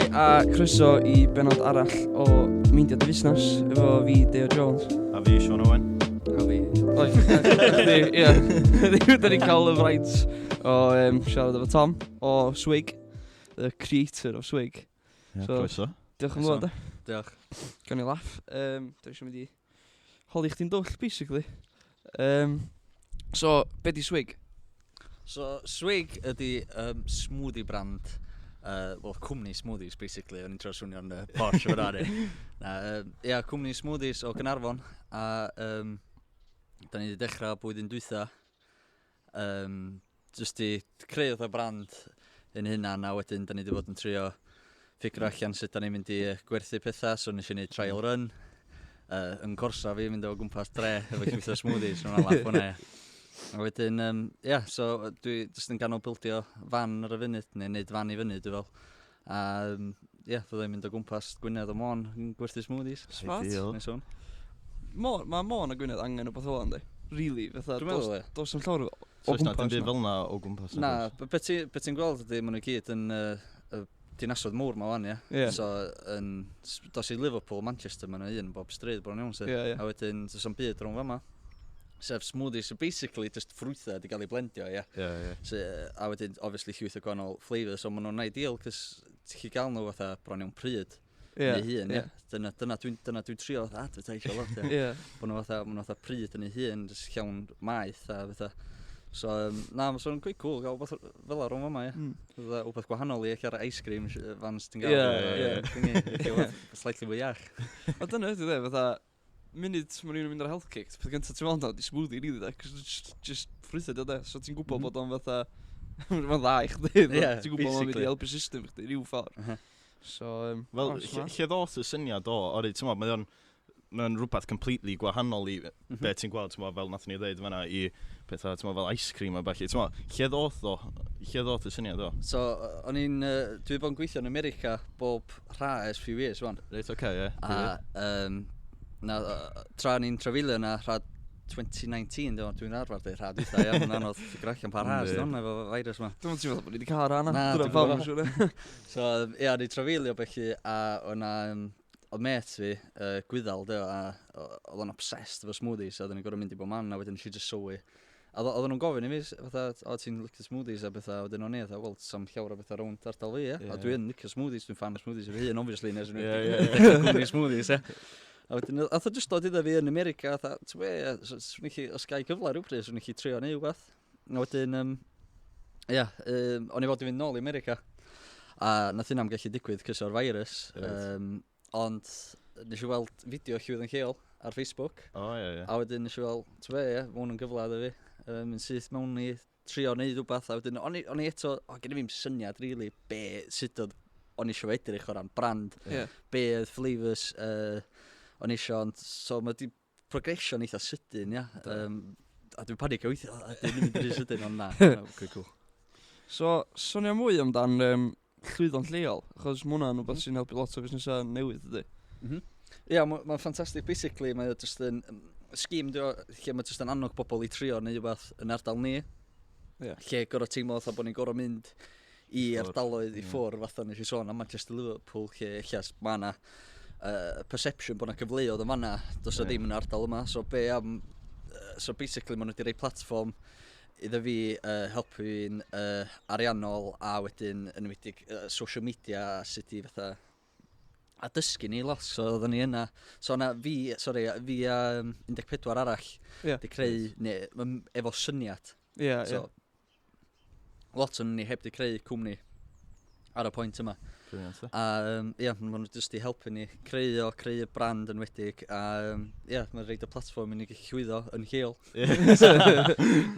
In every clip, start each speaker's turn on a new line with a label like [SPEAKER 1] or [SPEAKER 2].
[SPEAKER 1] Shwmae a croeso i benod arall o Meindio dy Fusnes efo fi, Deo Jones.
[SPEAKER 2] A fi, Sean Owen.
[SPEAKER 1] A fi. Oi, chdi, ie. Heddiw, da ni'n cael y fraint o siarad efo Tom o Swig, the creator of Swig.
[SPEAKER 2] Ie,
[SPEAKER 1] So-
[SPEAKER 2] croeso.
[SPEAKER 1] Diolch yn fawr, de.
[SPEAKER 3] Diolch.
[SPEAKER 1] Gawn ni laff. Da ni eisiau mynd i holi chdi'n dwll, basically. So, be di Swig?
[SPEAKER 3] So, Swig ydy smoothie brand, well, cwmni smoothies, basically. O'n i'n trio swnio'n posh o'r ari. Na, ia, cwmni smoothies o Gaernarfon. A da ni wedi dechrau blwyddyn dwytha. Just i creu fatha brand yn hunan, a wedyn da ni wedi bod yn trio ffigur allan sut da ni'n mynd i gwerthu pethau, so nes i wneud trial run. Yn Corsa fi, mynd o gwmpas dre efo llwyth o smoothies, so hwnna'n laff hwnna, ie. A wedyn, ia, so dwi jyst yn ganol bildio fan ar y funud, neu neud fan i fyny, dwi fel. A, ia, fyddai'n mynd o gwmpas Gwynedd o Môn yn gwerthu smoothies.
[SPEAKER 1] Smart.
[SPEAKER 2] Ideal.
[SPEAKER 3] Nice one.
[SPEAKER 1] Môn, mae Môn a Gwynedd angen o beth fel ynddi. Really, fatha,
[SPEAKER 3] Dwi'n meddwl, ie.
[SPEAKER 1] dos am llawer o
[SPEAKER 2] So, oes na
[SPEAKER 1] gwmpas
[SPEAKER 2] dim byd
[SPEAKER 1] na.
[SPEAKER 2] fel na o gwmpas?
[SPEAKER 3] Na,
[SPEAKER 2] oes?
[SPEAKER 3] be ti'n gweld ydy, maen nhw gyd yn y dinasoedd mawr ma wan, ie.
[SPEAKER 1] Ie.
[SPEAKER 3] So, dos i Liverpool, Manchester, maen nhw un bob stryd bron iawn, sydd.
[SPEAKER 1] Ie, ie.
[SPEAKER 3] A wedyn, does 'am byd rhwng fama. Sef smoothies, so basically just ffrwythau di gael ei blendio, ie.
[SPEAKER 2] Ie, ie.
[SPEAKER 3] So, a wedyn, obviously, llwyth o gwahanol flavours, so maen nhw'n ideal, cos ti'n gallu gael nhw fatha bron iawn pryd neu hun, ie. Dyna dwi'n trio fatha advertisio lot, ie. Bod nhw fatha, ma' nhw fatha pryd yn ei hun, jyst llawn maeth a fatha. So, na, mae'n swnio'n quite cool gael wbath fel ar rhwng fama, ie. Fatha wbath gwahanol i eich ar ice cream vans ti'n gael.
[SPEAKER 1] Ie, ie.
[SPEAKER 3] Thingy, ella wbath slightly fwy iach.
[SPEAKER 1] O dyna ydy de, fatha, munud mae rhywun yn mynd ar health kick, peth gyntaf ti'n meddwl amdano, di smoothie, really, de, cos just ffrwythau di o, de, so ti'n gwybod bod o'n fatha, mae'n dda i chdi, ti'n gwybod mae'n mynd i helpu system chdi, rhyw ffordd. So,
[SPEAKER 2] Wel,
[SPEAKER 1] o, smart.
[SPEAKER 2] lle ddoth y syniad o, ori, ti'n mo, mae o'n rhywbeth completely gwahanol i be ti'n gweld, ti'n mo, fel nath ni ddeud fan'na, i pethau, ti'n mo, fel ice cream a ballu. Ti'n mo, lle ddoth y syniad o?
[SPEAKER 3] So, dwi wedi bod yn gweithio yn America bob rha ers few years, wan.
[SPEAKER 2] Reit, oce, ie.
[SPEAKER 3] A, na, tra o'n i'n trafeilio yna, rha 2019, dwi'n arfer dweud rha dwytha, ie, mae'n anodd ffigur allan pa rha,
[SPEAKER 2] Yndi.
[SPEAKER 3] sydd hwnna efo virus ma.
[SPEAKER 1] Dwi'n meddwl bod ni wedi cael rhan.
[SPEAKER 3] Na,
[SPEAKER 1] Dyna
[SPEAKER 3] dwi'n
[SPEAKER 1] pam,
[SPEAKER 3] gwbod.
[SPEAKER 1] siŵr. Ie.
[SPEAKER 3] So, ie, o'n i'n trafeilio felly, a o'na, oedd mêt fi, Gwyddel, dio, a oedd o'n obsessed efo smoothies, a oedden ni'n gorfod mynd i bob man, a wedyn nes i just sylwi. A oedden nhw'n gofyn i fi, fatha, "O, ti'n licio smoothies?" a bethau, a wedyn o'n i, fatha, "Wel, sam llawer o bethau rownd ardal fi, ie." A dwi yn licio smoothies, dwi'n fan o smoothies efo hun, obviously, nes o'n
[SPEAKER 2] Ie, ie,
[SPEAKER 3] cwmni smoothies, ie. A wedyn, ath o just dod iddo fi yn America, fatha, ti'n be, swn i chi, os gai cyfle rhywbryd, swn i chi trio neu wbath. A wedyn, ia, o'n i fod i fynd nôl i America. A nath hynna'm gallu digwydd cys o'r virus. Ond nes i weld fideo Llwyddo'n Lleol ar Facebook.
[SPEAKER 2] O, ie, ie.
[SPEAKER 3] A wedyn nes i weld, ti'n be, ie, ma' hwn yn gyfle iddo fi. Yn syth mewn i trio neud rhywbeth. A wedyn, o'n i eto, o, gen i fi'm syniad, really, be, sut oedd o'n i eisiau edrych o ran brand, be oedd flavours o'n i eisiau, ond so mae di progression eitha sydyn, ia. A dwi'n panic o weithio, a dwi'n mynd rhy sydyn, ond na, na, okay, cool.
[SPEAKER 1] So, sonio mwy amdan Llwyddo'n Lleol, achos ma' hwnna'n rhywbeth sy'n helpu lot o busnesau newydd, ydy.
[SPEAKER 3] Ia, mae'n ffantastig. Basically, mae o just yn scheme dio, lle mae just yn annog bobl i trio neu rhywbeth yn ardal ni. Lle gorau teimlo fatha bod ni'n gorau mynd i
[SPEAKER 2] Ffwrdd,
[SPEAKER 3] ardaloedd i ffwrdd, fatha nes i sôn am Manchester, Liverpool, lle ella ma' 'na perception bod 'na gyfleoedd yn fanna, does 'na ddim yn ardal yma, so be am, so basically maen nhw wedi rhoi platform iddo fi helpu fi'n ariannol a wedyn yn enwedig social media a sut i fatha a dysgu ni lot, so oedden ni yna. So yna fi, sorry, fi a 14 arall di creu, neu, efo syniad.
[SPEAKER 1] Ie, ie.
[SPEAKER 3] So, lot o'n ni heb di creu cwmni ar y pwynt yma.
[SPEAKER 2] Brilliant, e.
[SPEAKER 3] A ie, maen nhw jyst i helpu ni creu o, creu y brand yn wedig. A ie, mae'n rhoid y platform i ni gallu llwyddo yn lleol.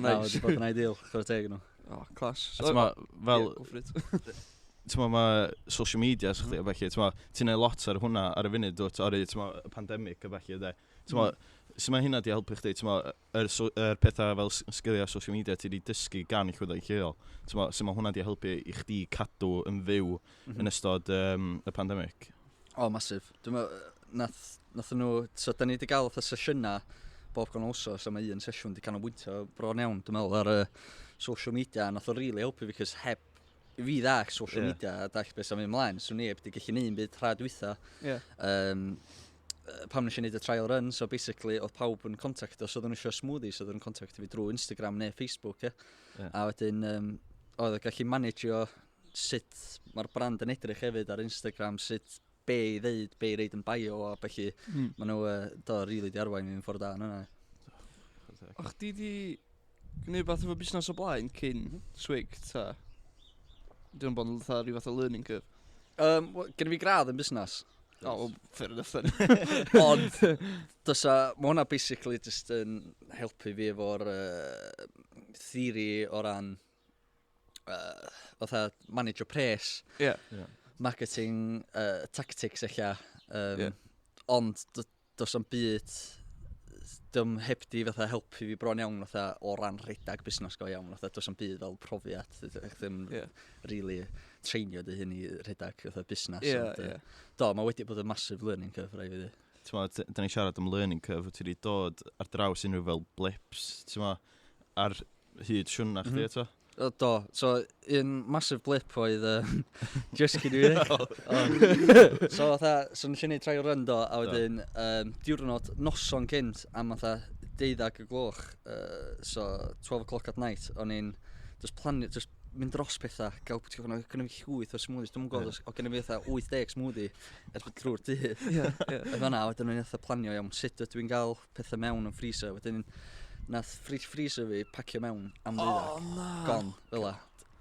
[SPEAKER 3] Na, wedi bod yn ideal, chwarae teg nhw.
[SPEAKER 1] O, class.
[SPEAKER 2] A t'mo, fel,
[SPEAKER 1] Ie, go for it.
[SPEAKER 2] t'mo, mae social media chdi a felly, t'mo, ti'n neud lot ar hwnna ar y funud, dwyt, o'r t'mo, y pandemic a felly, de. T'mo, sut mae hynna di helpu chdi, t'mo, yr, so, yr pethau fel sgiliau social media ti di dysgu gan Llwyddo yn Lleol, t'mo, sut mae hwnna di helpu i chdi cadw yn fyw yn ystod y pandemic?
[SPEAKER 3] O, massive. Dwi'n meddwl, nath nhw, so da ni wedi gael fatha sesiynau bob gan wsos, a mae un sesiwn wedi canolbwyntio bron iawn, dwi'n meddwl, ar y social media, a nath o really helpu fi, cos heb fi ddall social media a dall beth sy'n mynd ymlaen, swn i heb di gallu neud byd rha dwytha. Pam nes i wneud y trial run, so basically oedd pawb yn contacto, so oedden nhw eisiau smoothies, so oedden nhw'n contacto fi drwy Instagram neu Facebook, ie. A wedyn, oedd o gallu managio sut mae'r brand yn edrych hefyd ar Instagram, sut be i ddeud, be i reid yn bio, a felly maen nhw, do, really di arwain fi'n ffordd da yn yna.
[SPEAKER 1] O chdi di gwneud beth efo busnes o blaen cyn Swig, ta? Dwi'n bod yn fatha rhyw fath o learning curve.
[SPEAKER 3] Well, gen i fi gradd yn busnes.
[SPEAKER 1] O, well, fair enough then.
[SPEAKER 3] Ond, dosa, mae hwnna basically just yn helpu fi efo'r theory o ran fatha manage o pres, marketing tactics ella. Ond does am byd, dim heb di fatha helpu fi bron iawn fatha o ran rhedag busnes go iawn, fatha does am byd fel profiad, ddim really treinio dy hun i rhedag fatha busnes. Ond, do, mae wedi bod yn massive learning curve, rai fi ddweud.
[SPEAKER 2] T'mo, da ni'n siarad am learning curve, wyt ti wedi dod ar draws unrhyw fel blips, t'mo, ar hyd siwrna chdi eto?
[SPEAKER 3] O, do, so un massive blip oedd, just cyn i fi. O. So fatha, so nes i wneud trial run do, a wedyn diwrnod noson cynt am fatha 12 y gloch, so 12 o'clock at night, o'n i'n just planio, just mynd dros pethau, gael, ti'n gwybod, gynna fi llwyth o smoothies, dwi'n gwybod os o gynna fi fatha 80 smoothie erbyn trwy'r dydd.
[SPEAKER 1] Ie, ie.
[SPEAKER 3] Oedd fan'na, wedyn o'n i'n fatha planio iawn, sut ydw i'n gael pethau mewn yn freezer, wedyn nath fridge freezer fi pacio mewn am ddeuddag.
[SPEAKER 1] Oh, na.
[SPEAKER 3] Gone, fel la.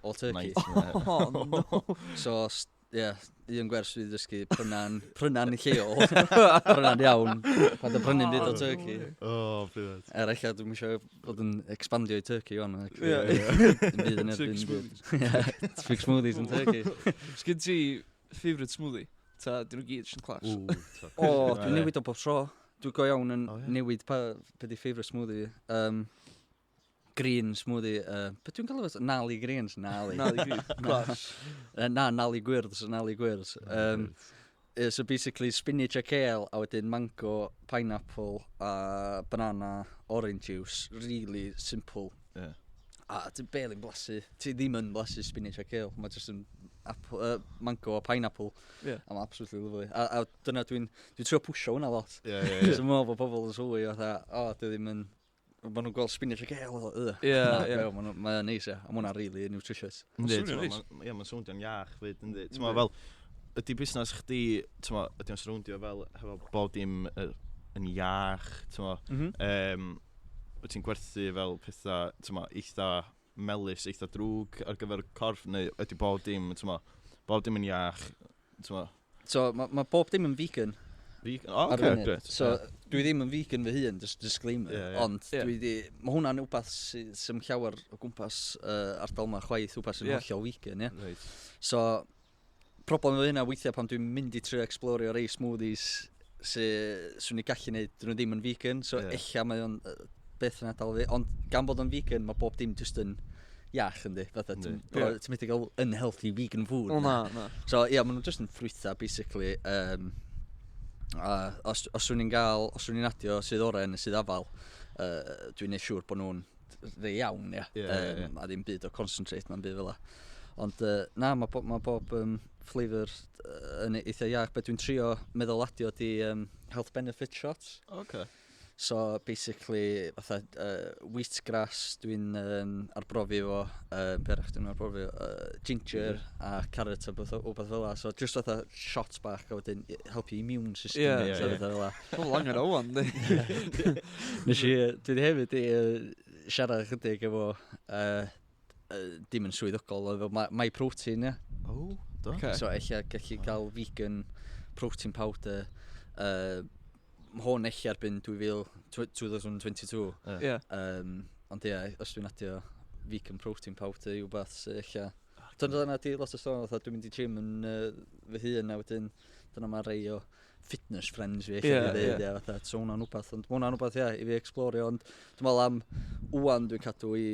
[SPEAKER 3] All turkey.
[SPEAKER 2] Nightmare.
[SPEAKER 1] Oh, no.
[SPEAKER 3] So, ie, yeah, un gwers dwi wedi dysgu, pryna'n lleol, pryna'n iawn, pan dy prynu'n byd o
[SPEAKER 1] Oh,
[SPEAKER 3] turkey.
[SPEAKER 2] Oh, brilliant.
[SPEAKER 3] Er eich dwi'n eisiau bod yn expandio i turkey wan. Dim byd yn
[SPEAKER 1] Turkey
[SPEAKER 3] erbyn.
[SPEAKER 1] smoothies.
[SPEAKER 3] Ie, Turkey smoothies yn turkey.
[SPEAKER 1] Sgyn ti favourite smoothie? Ta, dyn nhw gyd jyst yn class?
[SPEAKER 2] Ooh,
[SPEAKER 3] O, dwi'n newid o bob tro. Dwi'n go iawn yn
[SPEAKER 2] O, ie?
[SPEAKER 3] newid pa, be di favourite smoothie. Green smoothie. Be dwi'n gael efo? Nali greens? Nali.
[SPEAKER 1] Nali green. Class.
[SPEAKER 3] Na, nali gwyrdd, so nali gwyrdd. So basically spinach a kale, a wedyn mango, pineapple, a banana, orange juice. Really simple. A ti'n barely'n blasu. Ti ddim yn blasu spinach a kale. Mae jyst yn apple, mango a pineapple. A mae'n absolutely lovely. A dyna dwi'n trio pwsio hwnna lot.
[SPEAKER 2] Ie, ie, ie.
[SPEAKER 3] Dwi'n meddwl bod pobl yn sylwi fatha, o, dwi ddim yn... Maen nhw'n gweld spinach a kale, fatha, ugh. Na, go, Mae'n neis, ie. A ma' hwnna'n really nutritious.
[SPEAKER 2] Yndi,
[SPEAKER 1] Swnio'n
[SPEAKER 2] t'mo,
[SPEAKER 1] neis.
[SPEAKER 2] Ie, mae'n swnio'n iach fyd, yndi. T'mo, fel, ydy busnes chdi, t'mo, ydy o'n swndio fel hefo bob dim yn iach, t'mo, wyt ti'n gwerthu fel pethau, t'mo, eitha melys, eitha drwg ar gyfer y corff, neu ydy bob dim, t'mo, bob dim yn iach, t'mo,
[SPEAKER 3] So, mae ma bob dim yn vegan.
[SPEAKER 2] vegan? O,
[SPEAKER 3] ar
[SPEAKER 2] oce,
[SPEAKER 3] funud.
[SPEAKER 2] grêt.
[SPEAKER 3] So, dwi ddim yn vegan fy hun, just disclaimer.
[SPEAKER 2] Ie, ie.
[SPEAKER 3] Ond dwi di, mae hwnna'n wbath sy'n llawer o gwmpas ardal yma chwaith, wbath sy'n hollol vegan, ie. So, problem efo hynna weithiau pan dwi'n mynd i trio explorio rei smoothies swn i gallu neud, dyn nhw ddim yn vegan, so ella mae o'n beth yn adael fi. Ond gan bod o'n vegan, mae bob dim just yn iach yndi. Fatha, ti'n ti'n methu gael unhealthy vegan food.
[SPEAKER 1] O, na, na.
[SPEAKER 3] So ie, yeah, maen nhw just yn ffrwytha, basically. A os swn i'n gael, os swn i'n adio sydd oren neu sydd afal, dwi'n neud siŵr bod nhw'n rei iawn, ie.
[SPEAKER 2] Ie, ie, ie.
[SPEAKER 3] A ddim byd o concentrate na'n byd fel 'a. Ond na, mae bob, ma bob flavour yn eitha iach. Be dwi'n trio meddwl adio di health benefit shots.
[SPEAKER 2] Oce.
[SPEAKER 3] So basically, fatha wheatgrass dwi'n arbrofi efo, be arall dwi'n arbrofi, ginger a carrot a beth, o beth fel 'a. So just fatha shots bach a wedyn helpu immune system. So fatha fel 'a.
[SPEAKER 1] Pobl angen o wan, di.
[SPEAKER 3] Nes i, dwi wedi hefyd i siarad chydig efo, dim yn swyddogol, efo My Protein, ie.
[SPEAKER 2] O, do.
[SPEAKER 1] Ocê.
[SPEAKER 3] So ella gallu cael vegan protein powder, hwn ella erbyn 2000 2022.
[SPEAKER 1] Ie.
[SPEAKER 3] Ond ie, os dwi'n adio vegan protein powder i wbath sy'n ella... Dyna di lot o sôn, fatha dwi'n mynd i gym yn fy hun a wedyn dyna mae rei o fitness friends fi ella di ddeud, ie, fatha, so hwnna'n wbath, ond ma' hwnna'n wbath, ie, i fi explorio, ond dwi'n meddwl am wan dwi'n cadw i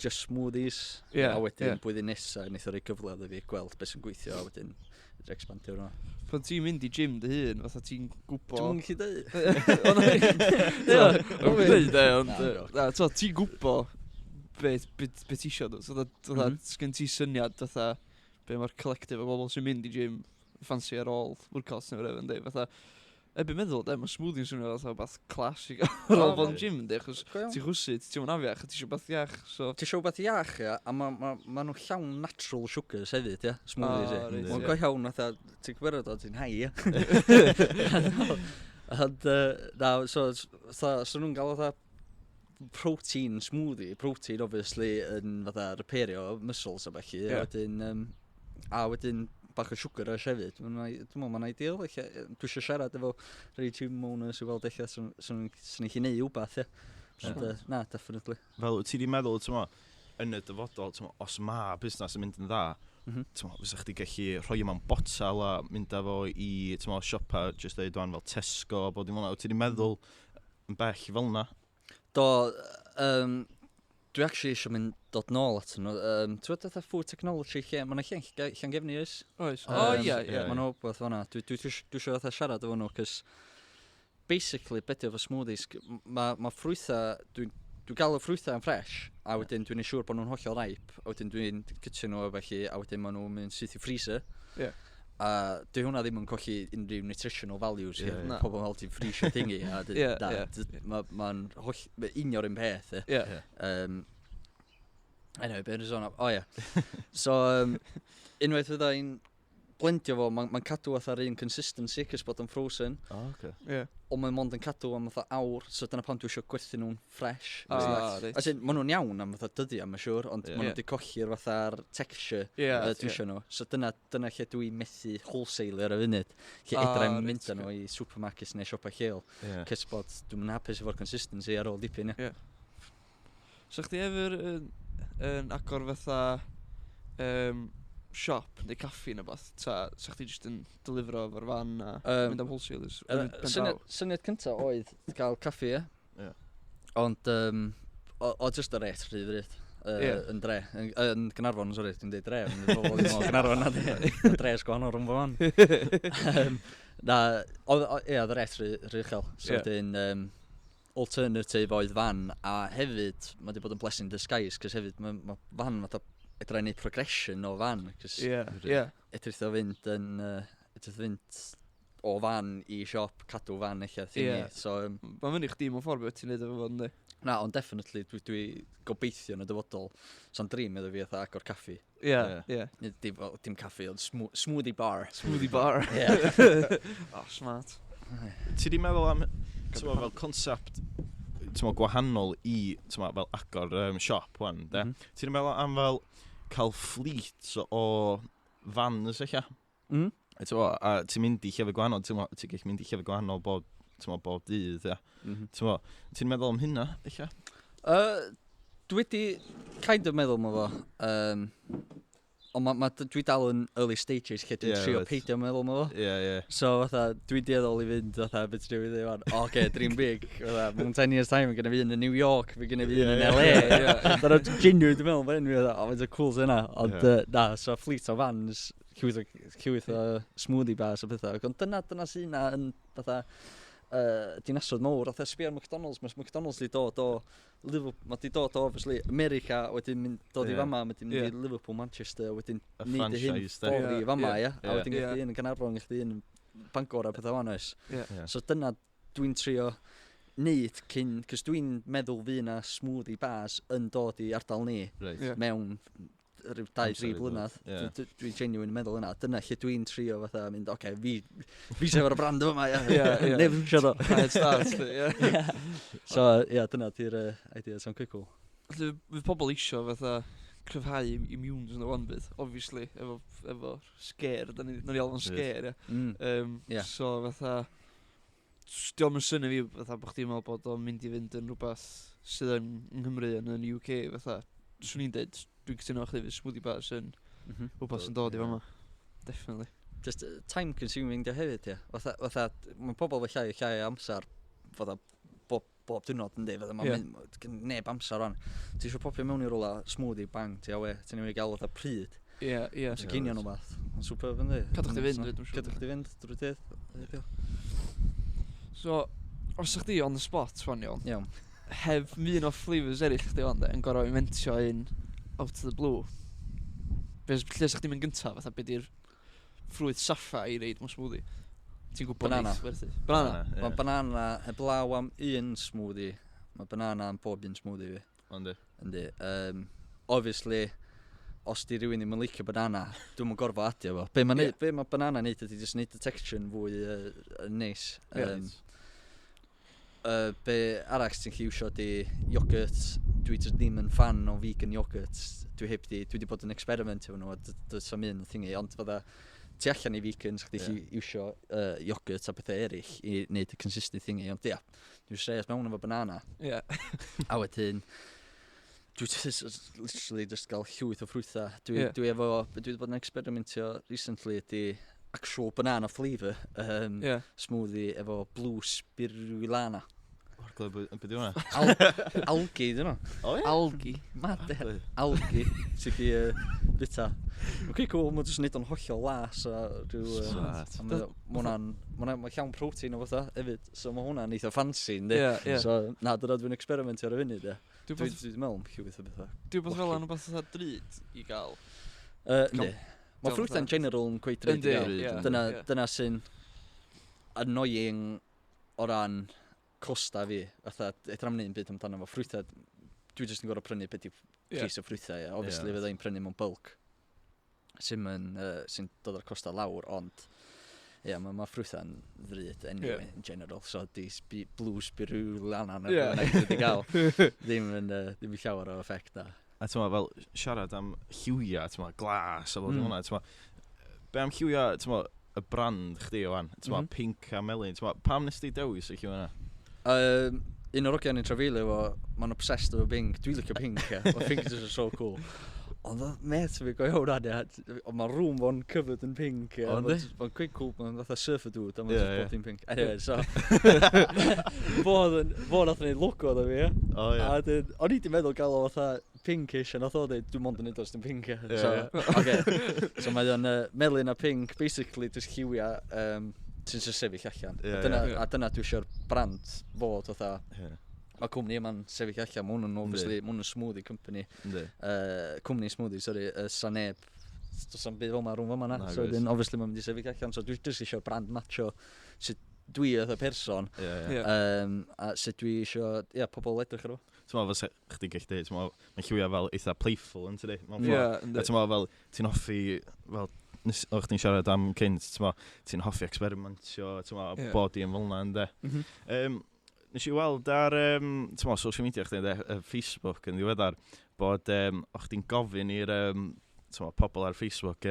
[SPEAKER 3] just smoothies, a wedyn blwyddyn nesa wneith o roi gyfle iddo fi gweld beth sy'n gweithio, a wedyn fedra expandio hwnna.
[SPEAKER 1] Pan ti'n mynd i gym dy hun, fatha ti'n gwybod...
[SPEAKER 3] Dwi'm yn gallu deud.
[SPEAKER 1] O, na, ie, o'n dweud e, ond...
[SPEAKER 3] Na, joc.
[SPEAKER 1] Na, t'o, ti'n gwybod be ti isio, dwi. So, fatha, sgen ti syniad, fatha, be mae'r collective o bobl sy'n mynd i gym ffansi ar ôl workouts neu whatever, yndi, fatha, erbyn meddwl, de, mae smoothie yn swnio fatha beth class i gael ar ôl bod yn gym, yndi, achos ti'n chwysu, ti'n teimlo'n afiach, a ti eisiau beth iach, so.
[SPEAKER 3] Ti eisiau beth iach, ia, a mae ma, ma nhw llawn natural sugars hefyd, ia, smoothies, ia. Reit, Mae'n go iawn, fatha, ti'n gwybod o, ti'n high, ia. Ond, na, so, so, so nhw'n gael fatha protein smoothie, protein obviously yn fatha repairio muscles a felly, yeah. Wedyn, a wedyn bach o sugar rush hefyd. Dwi'n meddwl mae'n ideal. Ella, dwi eisiau siarad efo rhai gym owners i weld ella sy'n ni'n gallu neud wbath, ie. Ond, na, definitely.
[SPEAKER 2] Fel, ti di meddwl, ti'n mo, yn y dyfodol, ti'n mo, os ma busnes yn mynd yn dda, ti'n mo, fysa chdi gallu rhoi o mewn botel a mynd â fo i, ti'n mo, siopa, just dweud wan, fel Tesco, bod dim fel 'na. Wyt ti di meddwl yn bell fel 'na?
[SPEAKER 3] Do, dwi actually eisiau mynd dod nôl at nhw. Ti'n gwybod fatha food technology lle, mae yna lle Llangefni oes?
[SPEAKER 1] Oes. O, ie, ie.
[SPEAKER 3] Mae yna wbeth fan'na. Dwi eisiau fatha siarad efo nhw, cos basically, be' 'di efo smoothies, mae ma ffrwythau, dwi'n dwi gael y ffrwythau yn fresh, a wedyn dwi'n siŵr bod nhw'n hollol ripe, a wedyn dwi'n cytio nhw felly, a wedyn maen nhw'n mynd syth i freezer. A dwi hwnna ddim yn colli unrhyw nutritional values. Ie, yeah, pobl fel ti'n freezer thingy. A na, ma'n holl, ma' union un peth. Ie. Anyway, be o'n i'n sôn am? O ie. So, unwaith fydda i'n blendio fo, mae'n ma cadw fatha'r un consistency, cos bod o'n frozen.
[SPEAKER 2] O, oce.
[SPEAKER 3] Ond mae'n mond yn cadw am fatha awr, so dyna pam dwi eisiau gwerthu nhw'n fresh. Ah, reit. As in, maen nhw'n iawn am fatha dyddiau, mae'n siŵr, ond maen nhw wedi colli'r fatha'r texture dwi eisiau nhw. So dyna lle dwi'n methu wholesale ar y funud. Lle edra i'n mynd â nhw i supermarkets neu siopa lleol. Cys bod dwi'n hapus efo'r consistency ar ôl dipyn, ie.
[SPEAKER 1] So chdi efo'r yn agor fatha siop neu caffi neu beth, ta sa chdi jyst yn delifro efo'r fan a mynd am wholesalers yn pen draw?
[SPEAKER 3] Syniad cyntaf oedd cael caffi, ie. Ond, o just y rate rhy ddrud. Yn dre, yn Gaernarfon, sori, dwi'n dweud dre, ond pobl ddim o Gaernarfon na di. Ma' dres gwahanol rhwng bob man. Na, ie, oedd y rate rhy uchel. So wedyn, alternative oedd fan, a hefyd, mae wedi bod yn blessing in disguise, cos hefyd, mae ma fan fatha edrych i neud progression o fan, cos edrych o fynd yn, edrych o fynd o fan i siop, cadw fan eich thingy. So,
[SPEAKER 1] Mae'n fyny chdi mewn ffordd beth ti'n neud efo fo, yndi?
[SPEAKER 3] Na, ond definitely, dwi gobeithio yn y dyfodol, so'n dream iddo fi fatha agor caffi. Nid dim, wel, dim caffi, ond smoothie bar.
[SPEAKER 1] Smoothie bar. Oh, smart.
[SPEAKER 2] Ti di meddwl am, ti'n meddwl, fel concept, ti'n meddwl, gwahanol i, ti'n meddwl, fel agor siop wan, de? Ti di meddwl am fel cael fleet o vans, eich? Ti'n meddwl, a ti'n mynd i llefydd gwahanol, ti'n meddwl, ti'n gallu mynd i llefydd gwahanol bob, ti'n meddwl, bob dydd, ia. Ti'n meddwl, ti'n meddwl am hynna, eich?
[SPEAKER 3] Dwi wedi kind of meddwl am fo. Ond dwi dal yn early stages lle dwi'n trio peidio meddwl am fo.
[SPEAKER 2] Ie, ie.
[SPEAKER 3] So fatha, dwi'n dueddol i fynd fatha, beth ti'n dweud fan, o, okay, dream big. Fatha, mewn 10 years time, mae gen i fi un yn New York, mae gen i fi un yn LA. Dyna genuine dwi'n meddwl, fan hyn, fi fatha, o, mae'n cool sy'n yna. Ond, na, so fleet o vans, llwyth o smoothie bars a pethau. Ond dyna sy'n yna yn fatha, dinasoedd mawr, fatha sbio ar McDonald's, mae McDonald's di dod o Liverpool, mae di dod o obviously America, wedyn mynd dod i fama, wedyn mynd i Liverpool, Manchester, wedyn
[SPEAKER 2] Y
[SPEAKER 3] neud y hyn
[SPEAKER 2] franchise, de.
[SPEAKER 3] ffordd i fama, ie. A wedyn gallu un yn Gaernarfon, gallu un yn Bangor a pethau fan oes. So dyna dwi'n trio neud cyn, cos dwi'n meddwl fydd na smoothie bars yn dod i ardal ni mewn rhyw dau,
[SPEAKER 2] Amser
[SPEAKER 3] tri
[SPEAKER 2] i ddod,
[SPEAKER 3] blynedd.
[SPEAKER 2] ie.
[SPEAKER 3] Dwi'n genuine meddwl yna. Dyna lle dwi'n trio fatha mynd, oce, fi sef ar y brand yma, ie.
[SPEAKER 1] Ie, ie.
[SPEAKER 3] Neb yn siarad o.
[SPEAKER 1] Head start, ie.
[SPEAKER 3] Ie. So, ie, dyna di'r idea, sound quite cool.
[SPEAKER 1] Felly, fydd pobl isio fatha cryfhau immunes yn y one bit, obviously, efo scare, da ni alw o'n scare, ie. So, fatha, dio'm yn synnu fi, fatha, bo' chdi'n meddwl bod o'n mynd i fynd yn rhywbeth sydd yng Nghymru yn y UK, fatha, swn i'n deud, dwi'n cytuno chdi, fydd smoothie bars yn rhywbeth sy'n dod i fama. Definitely.
[SPEAKER 3] Just time consuming dio hefyd, ie. Fatha, mae pobl efo llai a llai o amser, fatha, bob diwrnod yndi, fatha, ma' mynd, ma' gen neb amser rwan. Ti isio popio mewn i rwla, smoothie, bang, ti awe, ti'n mynd i gael fatha pryd.
[SPEAKER 1] Ie, ie.
[SPEAKER 3] Amser cinio nhw bath. Mae'n superb yndi.
[SPEAKER 1] Cadw chdi fynd, dwi'n siŵr.
[SPEAKER 3] Cadw chdi fynd drwy'r dydd.
[SPEAKER 1] So, os ydych chdi on the spot, wan iawn.
[SPEAKER 3] Iawn.
[SPEAKER 1] Heb un o flavours eraill chdi wan, de, yn gorfod inventio un out of the blue. Be, lle sa'ch chdi'n mynd gyntaf, fatha, be di'r ffrwyth saffa i reid mewn smoothie? Ti'n gwybod
[SPEAKER 3] Banana.
[SPEAKER 1] neith werthu? Banana.
[SPEAKER 2] Ie.
[SPEAKER 3] Mae banana, heblaw am un smoothie, mae banana yn pob un smoothie fi.
[SPEAKER 2] Yndi.
[SPEAKER 3] Yndi. Obviously, os di rhywun ddim yn licio banana, dwi'm yn gorfod adio fo. Be mae be ma banana neud ydy jyst neud y texture yn fwy neis.
[SPEAKER 1] Ie.
[SPEAKER 3] Be arall ti'n gallu iwsio di yoghurt. Dwi jyst ddim yn fan o vegan yoghurt. Dwi heb di, dwi di bod yn experiment efo nhw a does am un thingy, ond fydda tu allan i vegans, chdi gallu iwsio yoghurt a pethau eraill i wneud y consistent thingy, ond ia, dwi'n straight mewn efo banana. A wedyn, dwi just, literally just gael llwyth o ffrwythau. Dwi, dwi efo, be dwi wedi bod yn experimentio recently ydy actual banana flavour smoothie efo blue spirulina.
[SPEAKER 2] O'r gleb, be di hwnna?
[SPEAKER 3] Algae, dyn nhw.
[SPEAKER 2] O ie?
[SPEAKER 1] Algae.
[SPEAKER 3] Mad, e. Algae sydd wedi bita. Mae'n cool, mae'n jyst neud o'n hollol las a rhyw...
[SPEAKER 2] Smart.
[SPEAKER 3] A ma' hwnna'n... Ma' llawn protein o fatha hefyd, so mae hwnna'n eitha fancy, yndi?
[SPEAKER 1] Ie, ie.
[SPEAKER 3] So, na, dyna dwi'n experimentio ar y funud, ie.
[SPEAKER 1] Dwi'n
[SPEAKER 3] Dwi'n
[SPEAKER 1] bod
[SPEAKER 3] dwi meddwl am llwyth o bethau.
[SPEAKER 1] Dwi'n bod fel
[SPEAKER 3] Lucky.
[SPEAKER 1] yn rhywbeth fatha drud i gael.
[SPEAKER 3] Yndi. Mae
[SPEAKER 1] Gael
[SPEAKER 3] ffrwythau in
[SPEAKER 1] fatha-
[SPEAKER 3] general yn quite drud i
[SPEAKER 1] Yndi,
[SPEAKER 3] gael.
[SPEAKER 1] ie.
[SPEAKER 3] Dyna,
[SPEAKER 1] ie.
[SPEAKER 3] dyna sy'n annoying o ran costa fi. Fatha, edrych am wneud byd amdano fo. Ffrwythau, dwi jyst yn gorfod prynu beth yw pris o ffrwythau. Ie. Obviously, fydda i'n prynu mewn bulk. Sy'n sy'n dod â'r costa lawr, ond ie, yeah, mae ma ffrwythau'n ddrud anyway, in general. So, di blue spirulina na yeah. wedi gael ddim yn, ddim yn llawer o effect na.
[SPEAKER 2] A ti'n fel siarad am lliwiau, ti'n glas a bod hwnna, ti'n be am lliwiau, ti'n y brand chdi o wan, ti'n pink a melyn, ti'n pam nes ti dewis y lliw yna?
[SPEAKER 3] Un o'r ogiau ni'n trafeilio efo, mae'n obsessed efo pink. Dwi'n licio pink, ie. Mae pink just so cool. Ond oedd met fi go iawn ia. Ond mae room fo'n covered in pink, ie.
[SPEAKER 2] O, yndi?
[SPEAKER 3] Mae'n quite cool, mae'n fatha surfer dude, a mae'n just bob dim pink. Anyway, so... Fo oedd yn, fo nath wneud logo iddo fi, ie.
[SPEAKER 2] O ie.
[SPEAKER 3] A wedyn, o'n i di meddwl gael o fatha pinkish, a nath o dweud, dwi'n mond yn neud os dim pink, ie. So, oce. So mae o'n melyn a pink, basically just lliwia sy'n just sefyll allan. A dyna, a dyna dwi eisiau'r brand fod fatha, mae cwmni yma'n sefyll allan, mae hwn yn obviously, mae hwn yn smoothie company. Cwmni smoothie, sorry, sa neb, does na'm byd fel 'ma rhwng fama na.
[SPEAKER 2] Na,
[SPEAKER 3] So
[SPEAKER 2] gwrs.
[SPEAKER 3] wedyn, obviously mae'n mynd i sefyll allan, so dwi jyst eisiau'r brand matcho sut dwi fatha person,
[SPEAKER 2] Ie, ie.
[SPEAKER 3] A sut dwi eisiau, ie, pobl edrych ar o.
[SPEAKER 2] Ti'n meddwl, fel chdi gallu deud, ti'n meddwl, mae lliwiau fel eitha playful yn tydi? Mewn
[SPEAKER 1] Ie,
[SPEAKER 2] ffordd.
[SPEAKER 1] yndi.
[SPEAKER 2] A ti'n meddwl fel, ti'n hoffi, fel, nes, o'ch chdi'n siarad am cynt, ti'n meddwl, ti'n hoffi experimentio, ti'n meddwl, body yn fel 'na, yndê. Nes i weld ar, ti'n meddwl, social media chdi, yndê, Facebook yn ddiweddar, bod o'ch chdi'n gofyn i'r, ti'n meddwl, pobl ar Facebook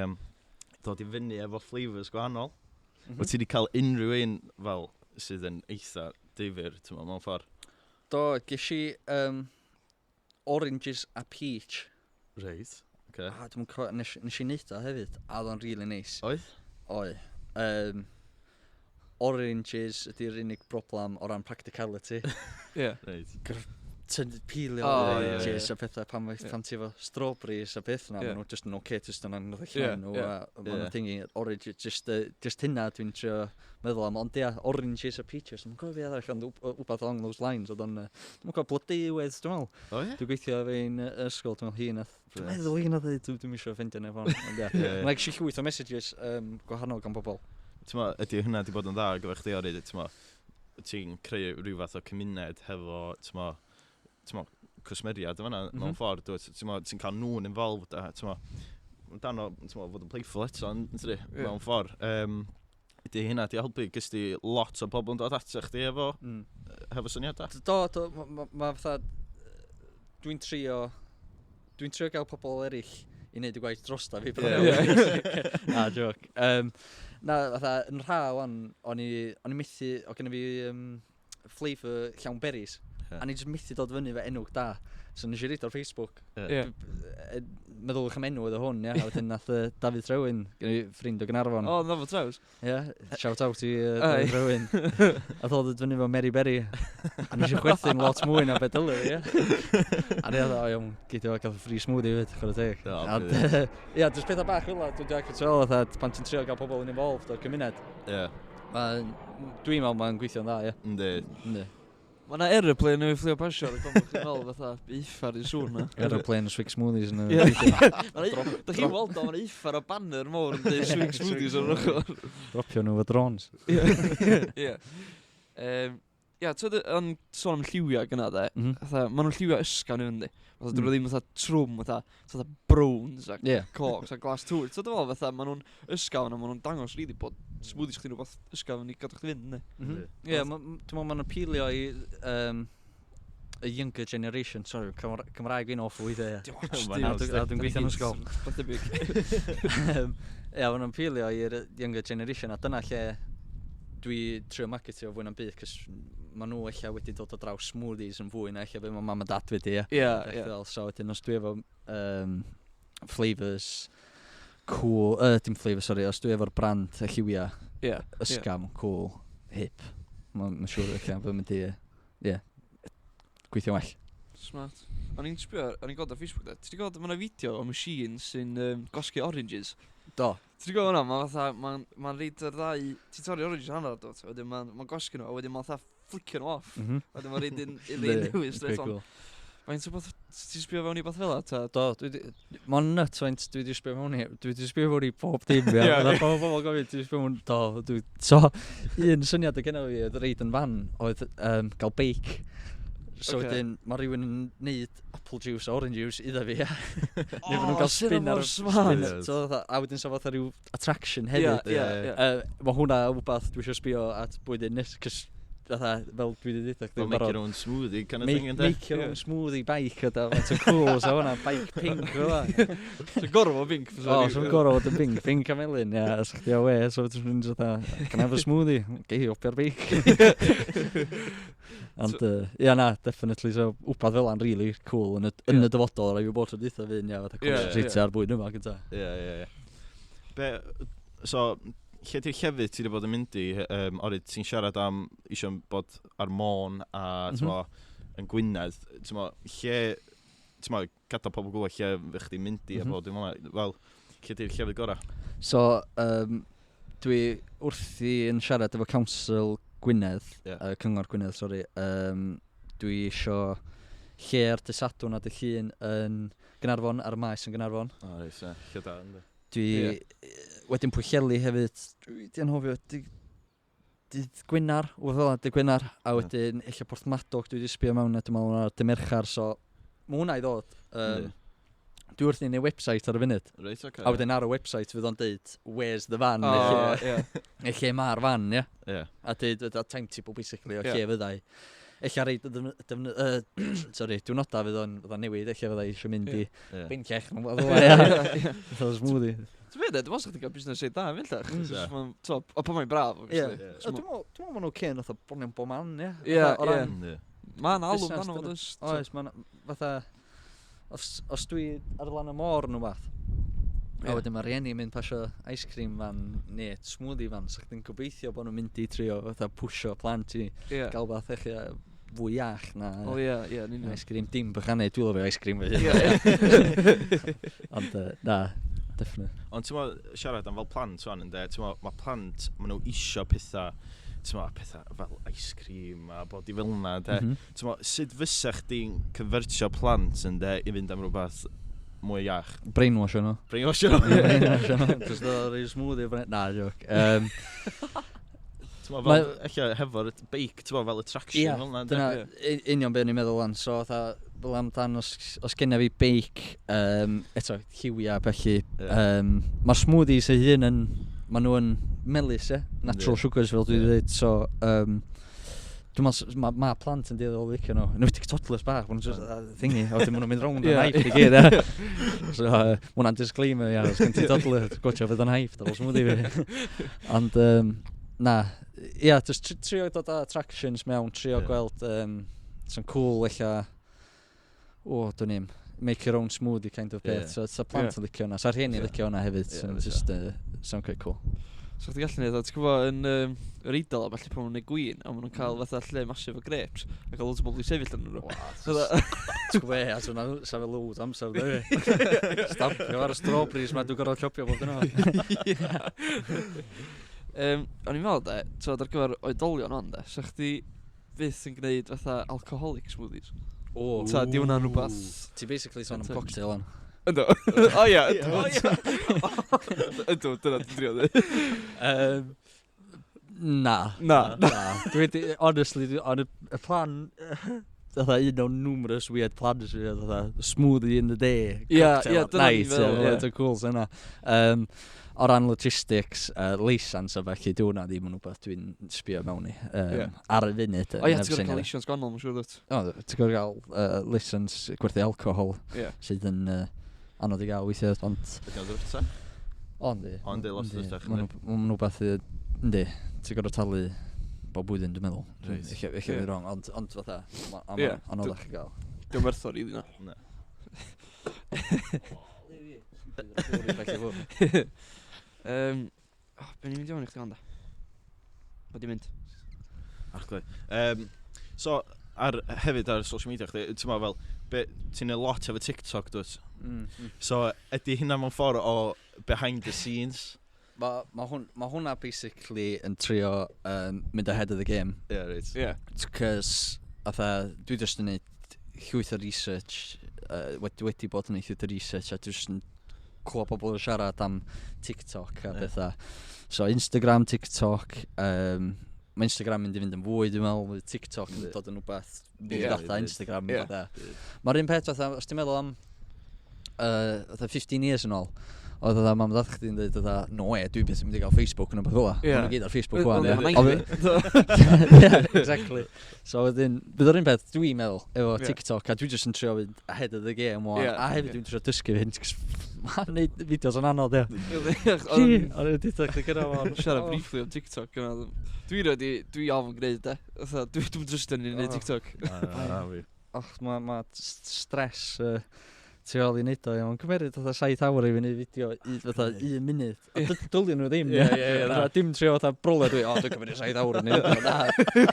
[SPEAKER 2] dod i fyny efo flavours gwahanol. Wyt ti wedi cael unrhyw un fel sydd yn eitha difyr, ti'n meddwl, mewn ffordd?
[SPEAKER 3] Do, ges i oranges a peach.
[SPEAKER 2] Reit. Okay.
[SPEAKER 3] A dwi'n cofio, nes i neud o hefyd, a oedd o'n really nice.
[SPEAKER 2] Oedd?
[SPEAKER 3] Oedd. Oranges ydy'r unig broblem o ran practicality.
[SPEAKER 2] Reit.
[SPEAKER 3] Tyn peelio oranges a pethau pan, pan ti efo strawberries a beth na, maen nhw just yn okay, just yn anodd allan nhw, a maen nhw'n thingy, orange, just hynna dwi'n trio meddwl am, ond ia, oranges a peaches, dwi'n cofio fi arall, ond wbath along those lines, oedd o'n, dwi'n cofio blodeuwedd, dwi'n meddwl.
[SPEAKER 2] O ie?
[SPEAKER 3] Dwi'n gweithio efo un ysgol, dwi'n meddwl hi nath, dwi'n meddwl hi nath dweud, dwi'm eisiau offendio neb ond ia. Mae'n actually llwyth o messages gwahanol gan bobl.
[SPEAKER 2] Ti'n meddwl, ydy hynna di bod yn dda ar gyfer chdi oherwydd, ti'n meddwl, ti'n creu rhyw fath o cymuned hefo, ti'n meddwl, cwsmeriad yn fan'na, mewn ffordd, dwyt, ti'n meddwl, ti'n cael nhw'n involved a, ti'n meddwl, dan o, ti'n meddwl, fod yn playful eto, yn tydi, mewn ffordd. Ydy hynna di helpu, gys di lot o bobl yn dod ato chdi efo, hefo syniadau?
[SPEAKER 3] Do, do, ma fatha, dwi'n trio gael pobl eraill i wneud y gwaith drosta fi. Na, joke. Na, fatha, yn rha wan, o'n i methu, o gynna fi flavour llawn berries. A o'n i jyst methu dod fyny efo enw da. So nes i reid ar Facebook. Meddylwch am enw iddo hwn, ia. A wedyn nath Dafydd Trewyn, gynna fi ffrind o Gaernarfon.
[SPEAKER 1] O, na fo traws.
[SPEAKER 3] Ie, shout out i Dafydd Trewyn. A ddod fyny efo Mary Berry. A nes i chwerthin lot mwy na be dylai, ie. A ni oedd, o iawn, gei di o gael free smoothie hefyd, chwarae teg. Ie, jyst pethau bach fel 'na, dwi'n deall fel fatha, pan ti'n trio gael pobl yn involved o'r cymuned. Dwi'n meddwl mae'n gweithio'n dda, ie.
[SPEAKER 2] Yndi.
[SPEAKER 3] Yndi.
[SPEAKER 1] Mae yna aeroplane newydd fflio pasio ar y gofod chi'n meddwl fatha uffar i sŵn na.
[SPEAKER 3] Aeroplane o Swig Smoothies yn y...
[SPEAKER 1] Da chi'n weld o, mae'n uffar o banner mawr yn dweud Swig Smoothies ar yr ochr.
[SPEAKER 3] Dropio nhw efo drones.
[SPEAKER 1] Ie. Ia, ti'n yn sôn am lliwiau gyna, de. Fatha, maen nhw'n lliwiau ysgafn i fynd, Fatha, dyn nhw ddim fatha trwm, fatha browns a coch a glas tŵr. Ti'n meddwl, fatha, maen nhw'n ysgafn a maen nhw'n dangos really bod smoothies chdi'n rhywbeth ysgafn i gadw chdi fynd, yndi?
[SPEAKER 3] Ie, dwi'n meddwl maen nhw'n apelio i y younger generation. Sorry, Cymraeg fi'n awful weithiau.
[SPEAKER 1] Dim ots,
[SPEAKER 3] A dwi'n gweithio yn ysgol.
[SPEAKER 1] Beth debyg.
[SPEAKER 3] Ie, maen nhw'n apelio i'r younger generation, a dyna lle dwi trio marketio fwy na'n byd, cos maen nhw ella wedi dod o draws smoothies yn fwy na ella be mae mam a dad wedi, ie.
[SPEAKER 1] Ie, ie.
[SPEAKER 3] So wedyn, os dwi efo flavours cool, dim flavours, sorry, os dwi efo'r brand y lliwiau ysgafn, cool, hip, mae'n ma siŵr ella bod mynd i, ie, gweithio'n well.
[SPEAKER 1] Smart. O'n i'n sbio, o'n i'n gweld ar Facebook da. Ti 'di gweld, mae yna fideo o machine sy'n gosgu oranges.
[SPEAKER 3] Do.
[SPEAKER 1] Ti 'di gweld hwnna? Mae'n fatha, mae'n reid yr ddau, ti'n torri oranges hanner do, wedyn mae'n ma gosgu nhw, a wedyn mae'n fatha flicio nhw off. Wedyn mae'n reid un un newydd straight on. Faint o beth, ti'n sbio fewn i beth fel ta?
[SPEAKER 3] Do, mae'n nuts faint dwi wedi sbio mewn i, dwi wedi sbio mewn i pob dim, ia. Fatha pob bobl gofyn, dwi wedi sbio mewn, do, dwi, so, un syniad o genna fi oedd reid yn fan, oedd gael beic. So wedyn, mae rhywun yn neud apple juice a orange juice iddo fi, ia.
[SPEAKER 1] Neu maen nhw'n cael spin ar y
[SPEAKER 3] spin. So, a wedyn so fatha rhyw attraction hefyd. Mae hwnna wbath dwi eisiau sbio at blwyddyn nes, cos fatha, fel dwi wedi dweud
[SPEAKER 2] chdi. Make your own smoothie kind of thing, ynddo?
[SPEAKER 3] Make your own smoothie bike, o da, faint o cool, so hwnna, bike pink, fel la.
[SPEAKER 1] So gorfod pink.
[SPEAKER 3] O, so gorfod yn pink, pink a melyn, ia, os chdi o we, so ti'n mynd fatha, can I have a smoothie? Gei, opio'r beic. Ond, ia na, definitely, so wbath fel 'na'n really cool yn y dyfodol, rai fi bod tro dwytha fy un, ia, fatha concentrate ar bwyd yma, gynta.
[SPEAKER 2] Ie. Be, so, lle di'r llefydd ti wedi bod yn mynd i, oherwydd ti'n siarad am eisiau bod ar Môn a mm yn Gwynedd, ti'n mo, lle, ti'n mo, gadael pobl gwybod lle fych chdi'n mynd i a bod dim ond, fel, lle di'r llefydd gorau?
[SPEAKER 3] So, dwi wrthi yn siarad efo Council Gwynedd, Cyngor Gwynedd, sorry, dwi isio lle ar dy Sadwrn a dy Llun yn Gaernarfon, ar y maes yn Gaernarfon.
[SPEAKER 2] O, reit, ie, lle da, ynddi.
[SPEAKER 3] Dwi wedyn Pwllheli hefyd, dwi di anghofio, dydd Gwener, wrth fel 'na, dydd Gwener, a wedyn ella Porthmadog dwi wedi sbio mewn a dwi'n meddwl ar dydd Mercher, so mae hwnna i ddod. Dwi wrth i neud website ar y funud.
[SPEAKER 2] Reit, oce.
[SPEAKER 3] A wedyn ar y website fydd o'n deud, where's the van, neu lle mae'r van, ie. A deud, a timetable basically o lle fyddai. Ella rei sorry, diwrnodau fydd o'n newid, ella fyddai eisiau mynd i Benllech, fatha smoothie.
[SPEAKER 1] Ti'n meddwl, dwi'n meddwl chdi'n cael busnes reit da, fellach. O, pan mae'n braf, obviously.
[SPEAKER 3] Dwi'n meddwl ma'n oce, nath o bron bob man, ie.
[SPEAKER 1] Ie, Mae'n alw amdano fo, does?
[SPEAKER 3] Oes, mae'n fatha, os dwi ar lan y môr neu wbath, a wedyn mae rhieni mynd pasio ice cream fan neu smoothie fan, so chdi'n gobeithio bod nhw'n mynd i trio fatha pwsio plant i gael fath eich fwy iach na
[SPEAKER 1] O ie, ie, yn union.
[SPEAKER 3] ice cream dim bychanu, dwi'n lyfio ice cream fy hun. Ond na, definitely.
[SPEAKER 2] Ond ti'n meddwl, siarad am fel plant wan ynde, ti'n meddwl, mae plant, maen nhw isio pethau, ti'n meddwl, pethau fel ice cream a bod i fel yna, ynde. Ti'n meddwl, sut fysa chdi'n convertio plant ynde i fynd am rhywbeth mwy iach?
[SPEAKER 3] Brainwash nhw.
[SPEAKER 2] Brainwash nhw?
[SPEAKER 3] Brainwash nhw. Just o rhyw smoothie. Na, joke.
[SPEAKER 2] Ti'n meddwl, fel, ella hefo'r beic, ti'n meddwl, fel attraction fel yna.
[SPEAKER 3] Dyna, union be o'n i'n meddwl lan. So, fatha, fel amdan, os genna fi beic, eto, lliwiau, felly, mae'r smoothies eu hun yn, maen nhw yn melys, ie? Natural sugars, fel dwi wedi dweud. So, dwi'n meddwl, mae plant yn dueddol o licio nhw. Yn enwedig toddlers bach, maen nhw'n just thingy, a wedyn maen nhw'n mynd rownd yn hype i gyd, ie. So, ma' hwnna'n disclaimer, ie, os gen ti toddler, gwatcha fydd o'n hype, ar ôl smoothie fi. Ond, na, ie, just trio dod â attractions mewn, trio gweld, so'n cool, ella, o, dwi'n i'm, make your own smoothie kind of beth. So plant yn licio hwnna, so rhieni licio hwnna hefyd, so just, sound quite cool.
[SPEAKER 1] So chdi gallu neud, ti'n gwybod, yn yr Eidal a falle pan maen nhw'n neud gwin, a maen nhw'n cael fatha lle masif o grapes, a cael loads o bobl i sefyll arnyn nhw.
[SPEAKER 3] Ti'n gwybod, a so sa fe loads amser, dwi. Stampio ar y strawberries ma, dwi'n gorfod chopio bob dyn nhw.
[SPEAKER 1] O'n i'n meddwl, de, ti'n ar gyfer oedolion o'n, de, so chdi, byth yn gwneud fatha alcoholic smoothies?
[SPEAKER 3] O.
[SPEAKER 1] Ta, di hwnna'n rhywbeth...
[SPEAKER 3] Ti basically sôn am cocktail on.
[SPEAKER 1] Yndw. O ia, yndw. Yndw, dyna dwi'n drio dweud.
[SPEAKER 3] Na.
[SPEAKER 1] Na.
[SPEAKER 3] Na. Dwi wedi, honestly, on y plan, fatha un o numerous weird plans fi, fatha smoothie in the day, cocktail at night,
[SPEAKER 1] feddwl,
[SPEAKER 3] ie, yeah. Cool, so yna. O ran logistics, licence a felly, dwi hwnna ddim yn rhywbeth dwi'n sbio mewn i. Ar y funud.
[SPEAKER 1] O ie, ti'n gorfod cael licence gwahanol, mae'n siŵr dwyt.
[SPEAKER 3] O, ti'n gorfod cael licence gwerthu alcohol, sydd yn anodd i gael weithiau, ond...
[SPEAKER 2] Ydy o'n ddrwta?
[SPEAKER 3] O, yndi.
[SPEAKER 2] O, yndi, lot o ddrwtach,
[SPEAKER 3] yndi. Mae'n rhywbeth, yndi, ti'n gorfod talu bob blwyddyn, dwi'n meddwl.
[SPEAKER 2] Reit.
[SPEAKER 3] Ella fi'n wrong, ond fatha, mae'n anoddach i gael.
[SPEAKER 1] Diolch werth o, rili, na.
[SPEAKER 2] Na.
[SPEAKER 1] Be ni'n mynd i ofyn i chdi ond, da? Be di mynd?
[SPEAKER 2] Arglwydd. So, hefyd ar social media chdi, ti'n meddwl fel, ti'n neud lot efo TikTok, dwyt? So, ydy hynna mewn ffordd o behind the scenes?
[SPEAKER 3] Mae ma hwnna basically yn trio mynd ahead of the game.
[SPEAKER 2] Yeah, right.
[SPEAKER 1] Yeah.
[SPEAKER 3] Cos, fatha, dwi jyst yn neud llwyth o research, wedi bod yn neud llwyth o research, a dwi jyst yn clywed pobl yn siarad am TikTok a bethau. So Instagram, TikTok, mae Instagram mynd i fynd yn fwy, dwi'n meddwl, mae TikTok yn dod yn rhywbeth fwy fatha Instagram. Mae'r un peth fatha, os ti'n meddwl am fatha 15 years yn ôl, oedd fatha mam dad chdi'n dweud fatha, no way, dwi byth yn mynd i gael Facebook yn rhywbeth fel 'na. Maen nhw gyd ar Facebook wan, ie. Yeah, exactly. So wedyn, bydd yr un peth dwi'n meddwl efo TikTok, a dwi jyst yn trio fynd ahead of the game wan, a hefyd dwi'n trio dysgu fi hyn, cos mae'n neud fideos yn anodd, ie. O'n i'n deud chdi gyda fo.
[SPEAKER 1] Siarad briefly am TikTok. Dwi rioed dwi ofn gwneud, de. Fatha, dwi'n trystio ni wneud TikTok.
[SPEAKER 2] Na, fi.
[SPEAKER 3] Och, ma stress tu ôl i neud o, iawn. Cymeryd fatha 7 awr i fi wneud fideo fatha 1 munud. A dylien nhw ddim.
[SPEAKER 1] Ie, ie, ie,
[SPEAKER 3] na. Dim trio fatha brolio dwi, o, dwi'n cymryd 7 awr i wneud o. Na.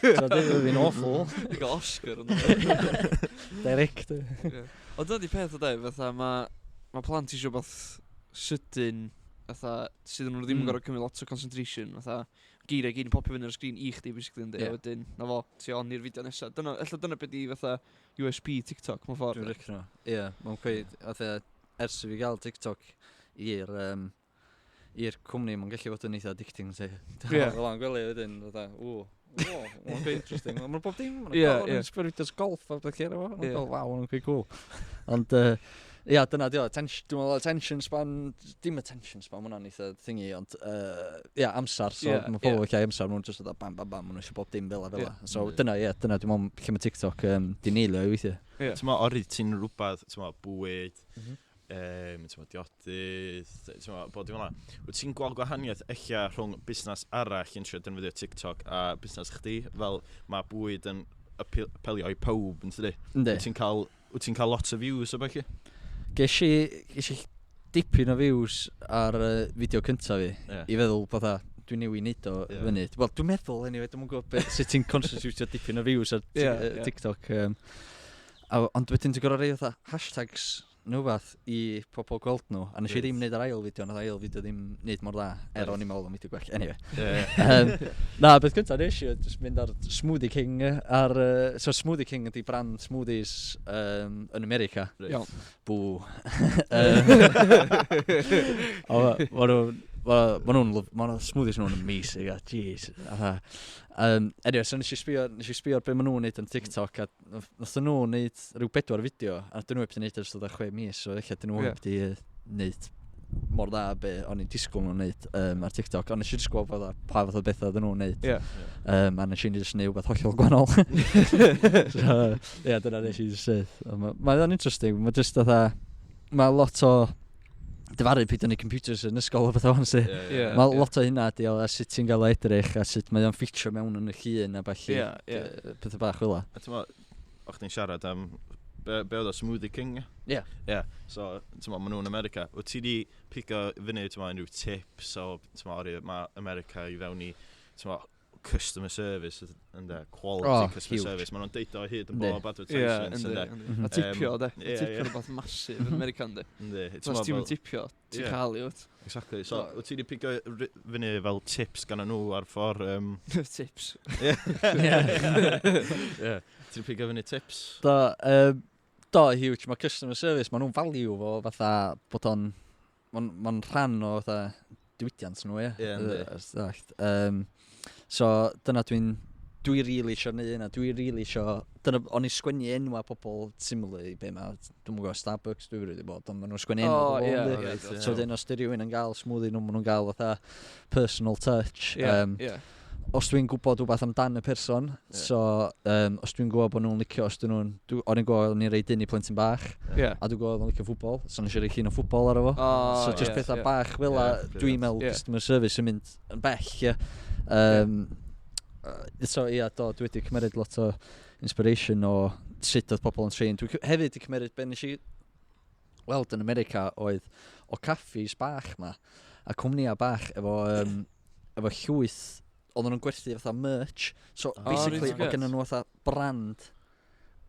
[SPEAKER 3] So, dim fi'n awful.
[SPEAKER 1] Dwi'n gael Oscar.
[SPEAKER 3] Direct.
[SPEAKER 1] Ond dyna di peth o de, fatha, mae plant eisiau beth sydyn, fatha, sydd nhw ddim yn gorfod cymryd lot o concentration, fatha, geiriau gyd yn popio fyny ar y sgrin i chdi, basically, yndi, a wedyn, na fo, ti on i'r fideo nesaf. Dyna, ella dyna beth di fatha USP TikTok, mewn ffordd.
[SPEAKER 3] Dwi'n recno. Ie, mae'n cweud, fatha, ers i fi gael TikTok i'r cwmni, mae'n gallu fod yn eitha addicting, ti. Fel o'n gwely wedyn, fatha, ww, mae'n quite interesting. Mae'n bob dim, mae'n gael, mae'n sbio golf a beth lle efo. Mae'n gael, waw, mae'n quite cool. Ond, ia, dyna di o, dwi'n meddwl attention span, dim attention span, ma' hwnna'n eitha thingy, ond, ia, amser, so mae pobl llai amser, maen nhw'n just fatha bam, bam, bam, maen nhw eisiau bob dim fel a fel a. So dyna, ie, dyna, dwi'n meddwl lle mae TikTok di neilio i weithio.
[SPEAKER 2] Ti'n meddwl, ori ti'n rhywbeth, ti'n meddwl, bwyd, ti'n meddwl, diodydd, ti'n meddwl, bod i fel 'na. Wyt ti'n gweld gwahaniaeth ella rhwng busnes arall yn trio defnyddio TikTok a busnes chdi, fel mae bwyd yn apelio i pawb, yn tydi?
[SPEAKER 3] Yndi.
[SPEAKER 2] Wyt ti'n cael lot o views o beth?
[SPEAKER 3] Ges i dipyn o views ar fideo cyntaf fi, i feddwl fatha, dwi'n newid neud o fyny. Wel, dwi'n meddwl, anyway, dwi'm yn gwybod sut ti'n constitutio dipyn o views ar TikTok. Ond wedyn ti'n gorfod rhoi fatha hashtags neu wbath i pobl gweld nhw, a nes i ddim wneud yr ail fideo, nath ail fideo ddim wneud mor dda, er o'n i'n meddwl am fideo gwell, anyway. Na, beth gyntaf nes i oedd jyst mynd ar Smoothie King, ar, so Smoothie King ydi brand smoothies yn America.
[SPEAKER 1] Iawn.
[SPEAKER 3] Bw. Ma' nhw'n smoothies nhw'n amazing, a jeez. Anyway, so nes i sbio ar be ma' nhw'n neud yn TikTok, a nath nhw neud rhyw 4 fideo, a dyn nhw heb di neud ers dod â 6 mis, so ella dyn nhw heb di neud mor dda be o'n i'n disgwyl nhw'n neud ar TikTok, ond nes i jyst gweld fatha pa fath o bethau oedden nhw'n neud. A nes i jyst neud rhywbeth hollol gwahanol. So, ie, dyna nes i jyst neud. Mae o'n interesting, mae jyst fatha, mae lot o dyfaru pryd o'n i computers yn ysgol o bethau o'n sy. Mae lot o hynna di o, a sut ti'n gael o edrych, a sut mae o'n ffitio mewn yn y llun a ballu, pethau bach fel 'na.
[SPEAKER 2] A ti'n meddwl, o'ch chdi'n siarad am, be oedd o, Smoothie King?
[SPEAKER 3] Ie.
[SPEAKER 2] Ie, so, ti'n meddwl, maen nhw'n America. Wyt ti di pigo fyny, ti'n meddwl, unrhyw tips o, ti'n meddwl, ori, mae America i fewn i, ti'n meddwl, customer service, ynde, quality
[SPEAKER 3] Oh,
[SPEAKER 2] customer
[SPEAKER 3] huge.
[SPEAKER 2] service. Maen nhw'n deud o hyd yn
[SPEAKER 3] Yndi.
[SPEAKER 2] bob advertisements,
[SPEAKER 1] Yndi,
[SPEAKER 2] ynde.
[SPEAKER 1] yndi. A tipio, de. A
[SPEAKER 2] ie,
[SPEAKER 1] tipio
[SPEAKER 2] ie.
[SPEAKER 1] rhywbeth massive yn America, yndi.
[SPEAKER 2] Yndi.
[SPEAKER 1] Os ti'n mynd tipio, ti'n cael i, wyt.
[SPEAKER 2] Exactly. So, wyt ti wedi pigo fyny fel tips gan nhw ar ffordd...
[SPEAKER 1] Tips.
[SPEAKER 2] Ie. Ti wedi pigo fyny tips?
[SPEAKER 3] Do, do, huge. Mae customer service, maen nhw'n value fo fatha bod o'n... Mae'n ma rhan o fatha diwydiant nhw, ie.
[SPEAKER 2] Ie, yndi.
[SPEAKER 3] Os dallt. So, dyna dwi'n... Dwi really isio neud hynna. Dwi really isio... Dyna, o'n i sgwennu enwa pobl similar i be ma... Dwi'm yn gwybod Starbucks, dwi wedi bod, ond maen nhw'n sgwennu enwa
[SPEAKER 1] O,
[SPEAKER 3] pobl.
[SPEAKER 1] ie.
[SPEAKER 3] yndi?
[SPEAKER 1] ie,
[SPEAKER 2] Reit, ie.
[SPEAKER 3] So wedyn os di rhywun yn gael smoothie nhw, maen nhw'n gael fatha personal touch.
[SPEAKER 1] Ie, ie.
[SPEAKER 3] Os dwi'n gwybod rhywbeth amdan y person, so os dwi'n gwybod bod nhw'n licio, os dyn nhw'n... O'n i'n gwybod o'n i'n rhoi dyn i plentyn bach, a dwi'n gwybod o'n licio ffwbol, so nes i roi llun o ffwbol ar efo.
[SPEAKER 1] O,
[SPEAKER 3] So just
[SPEAKER 1] ie,
[SPEAKER 3] pethau
[SPEAKER 1] ie.
[SPEAKER 3] bach fel 'a,
[SPEAKER 2] Ie,
[SPEAKER 3] dwi'n
[SPEAKER 2] brilliant.
[SPEAKER 3] meddwl customer service yn mynd yn bell, ie. So ie, do, dwi wedi cymeryd lot o inspiration o sut oedd pobl yn trin. Dwi hefyd wedi cymeryd be nes i weld yn America oedd o caffis bach ma a cwmnïau bach efo llwyth oedden nhw'n gwerthu fatha merch. So
[SPEAKER 2] Oh,
[SPEAKER 3] basically
[SPEAKER 1] reit,
[SPEAKER 3] oedd
[SPEAKER 1] ocê.
[SPEAKER 3] gennyn nhw fatha brand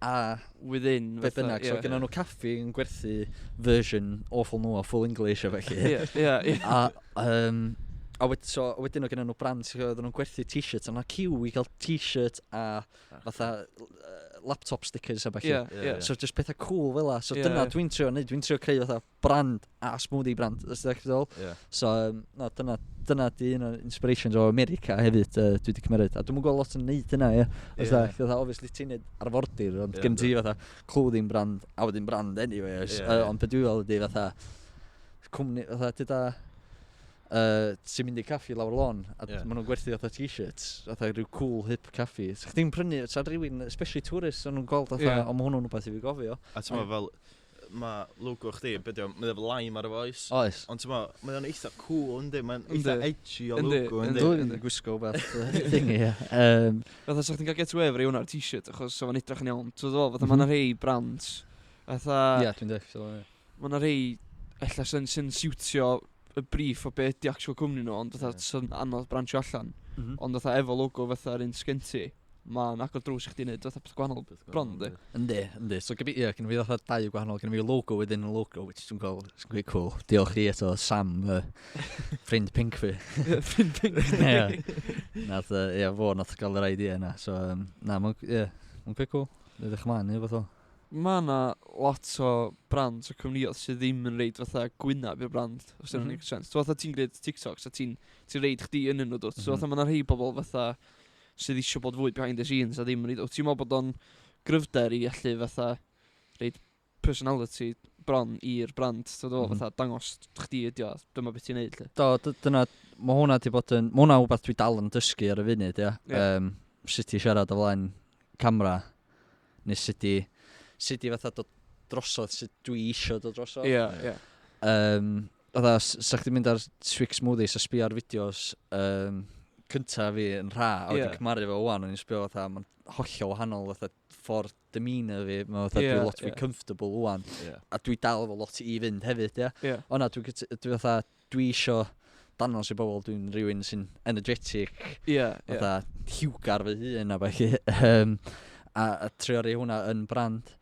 [SPEAKER 3] a
[SPEAKER 1] Within.
[SPEAKER 3] be
[SPEAKER 1] fatha,
[SPEAKER 3] bynnag. So gennyn nhw caffi yn gwerthu version awful nhw o full English a felly.
[SPEAKER 1] Ie, ie, ie.
[SPEAKER 3] A so, wedyn oedd gennyn nhw brand lle oedden nhw'n gwerthu t-shirts, a 'na queue i gael t-shirt a fatha laptop stickers a ballu.
[SPEAKER 1] Ie,
[SPEAKER 2] Ie,
[SPEAKER 1] ie.
[SPEAKER 2] ie.
[SPEAKER 3] So just pethau cool fel 'a. So
[SPEAKER 1] Ie,
[SPEAKER 3] dyna
[SPEAKER 1] ie.
[SPEAKER 3] dwi'n trio neud, dwi'n trio creu fatha brand a smoothie brand, os ydych chi'n ddol.
[SPEAKER 2] Ie.
[SPEAKER 3] So no, dyna di un o'r inspirations o America hefyd dwi wedi cymeryd. A dwi'm yn gweld lot yn neud hynna, ie. Os
[SPEAKER 2] Ie.
[SPEAKER 3] ydych, fatha, obviously ti'n neud arfordir, ond
[SPEAKER 2] Ie,
[SPEAKER 3] gen ti
[SPEAKER 2] yndw.
[SPEAKER 3] fatha clothing brand, a wedyn brand anyway. Oes.
[SPEAKER 2] Ie, ie.
[SPEAKER 3] Ond be dwi weld ydi fatha, cwmni, fatha, dyda, ti'n mynd i caffi lawr lôn, a
[SPEAKER 2] Ie.
[SPEAKER 3] maen nhw'n gwerthu fatha t-shirts, fatha rhyw cool hip caffi. So chdi'n prynu, sa rhywun, especially tourists, o'n nhw'n gweld fatha,
[SPEAKER 1] Ie.
[SPEAKER 3] o, ma' hwnnw'n rhywbeth i fi gofio.
[SPEAKER 2] A ti'n meddwl fel, mae logo chdi, be di o, mae efo lime ar y foes.
[SPEAKER 3] Oes.
[SPEAKER 2] Ond ti'n meddwl, mae o'n eitha cool, yndi? Mae'n eitha
[SPEAKER 1] Yndi.
[SPEAKER 2] edgy o
[SPEAKER 1] Yndi,
[SPEAKER 2] logo,
[SPEAKER 1] yndi.
[SPEAKER 2] yndi?
[SPEAKER 3] Dwi'n gwisgo beth thingy, ie.
[SPEAKER 1] Fatha, sa chdi'n cael get away efo rei hwnna ar t-shirt, achos sa fo'n edrych yn iawn. Ti'n dod, fatha, ma' 'na rhei brands. Fatha,
[SPEAKER 3] Ie, dwi'n deall. So, ie.
[SPEAKER 1] ma' 'na rhei, ella sy'n sy'n siwtio y brief o be ydi actual cwmni nhw, ond fatha,
[SPEAKER 2] Ie.
[SPEAKER 1] sy'n anodd branchio allan. Ond fatha, efo logo fatha'r un sgen ti, mae'n agor drws i chdi wneud fatha peth gwahanol bron, yndi?
[SPEAKER 3] Yndi, yndi. So, ie, gynna fi fatha dau gwahanol. Gynna fi logo within a logo, which dwi'n gweld, sy'n quite cool. Diolch i eto Sam, ffrind pink fi.
[SPEAKER 1] Ffrind pink.
[SPEAKER 3] Ie. Nath, ie, fo nath gael yr idea yna. So, na, mae'n, ie, mae'n quite cool. Edrych ymlaen i fath o.
[SPEAKER 1] Mae yna lot o brands o cwmnïoedd sydd ddim yn rhoid fatha gwynab i'r brand, os yna'n mm sense. So fatha ti'n gwneud TikToks a ti'n ti rhoid chdi yn nhw, dwt. So fatha mae yna rhai bobl fatha sydd eisiau bod fwy behind the scenes a ddim yn rhoid. Wyt ti'n meddwl bod o'n gryfder i allu fatha rhoid personality bron i'r brand, so mm fatha dangos chdi ydi o, dyma beth ti'n neud, lle.
[SPEAKER 3] Do, dyna, mae hwnna di bod yn, mae hwnna wbeth dwi dal yn dysgu ar y funud, ia.
[SPEAKER 1] Ie.
[SPEAKER 3] Sut i siarad o flaen camera, neu sut i fatha dod drosodd, sut dwi isio dod drosodd.
[SPEAKER 1] Ie, ie.
[SPEAKER 3] Fatha, sa chdi'n mynd ar Swig Smoothies a sbio ar fideos cynta fi yn rha, a wedyn cymharu fo wan, o'n i'n sbio fatha, mae'n hollol wahanol, fatha ffordd demeanour fi, mae fatha dwi lot fwy comfortable wan, a dwi dal efo lot i fynd hefyd, ie. O na, dwi fatha, dwi isio dangos i bobl dwi'n rhywun sy'n energetic, fatha lliwgar fy hun a ballu, a trio rhoi hwnna yn brand.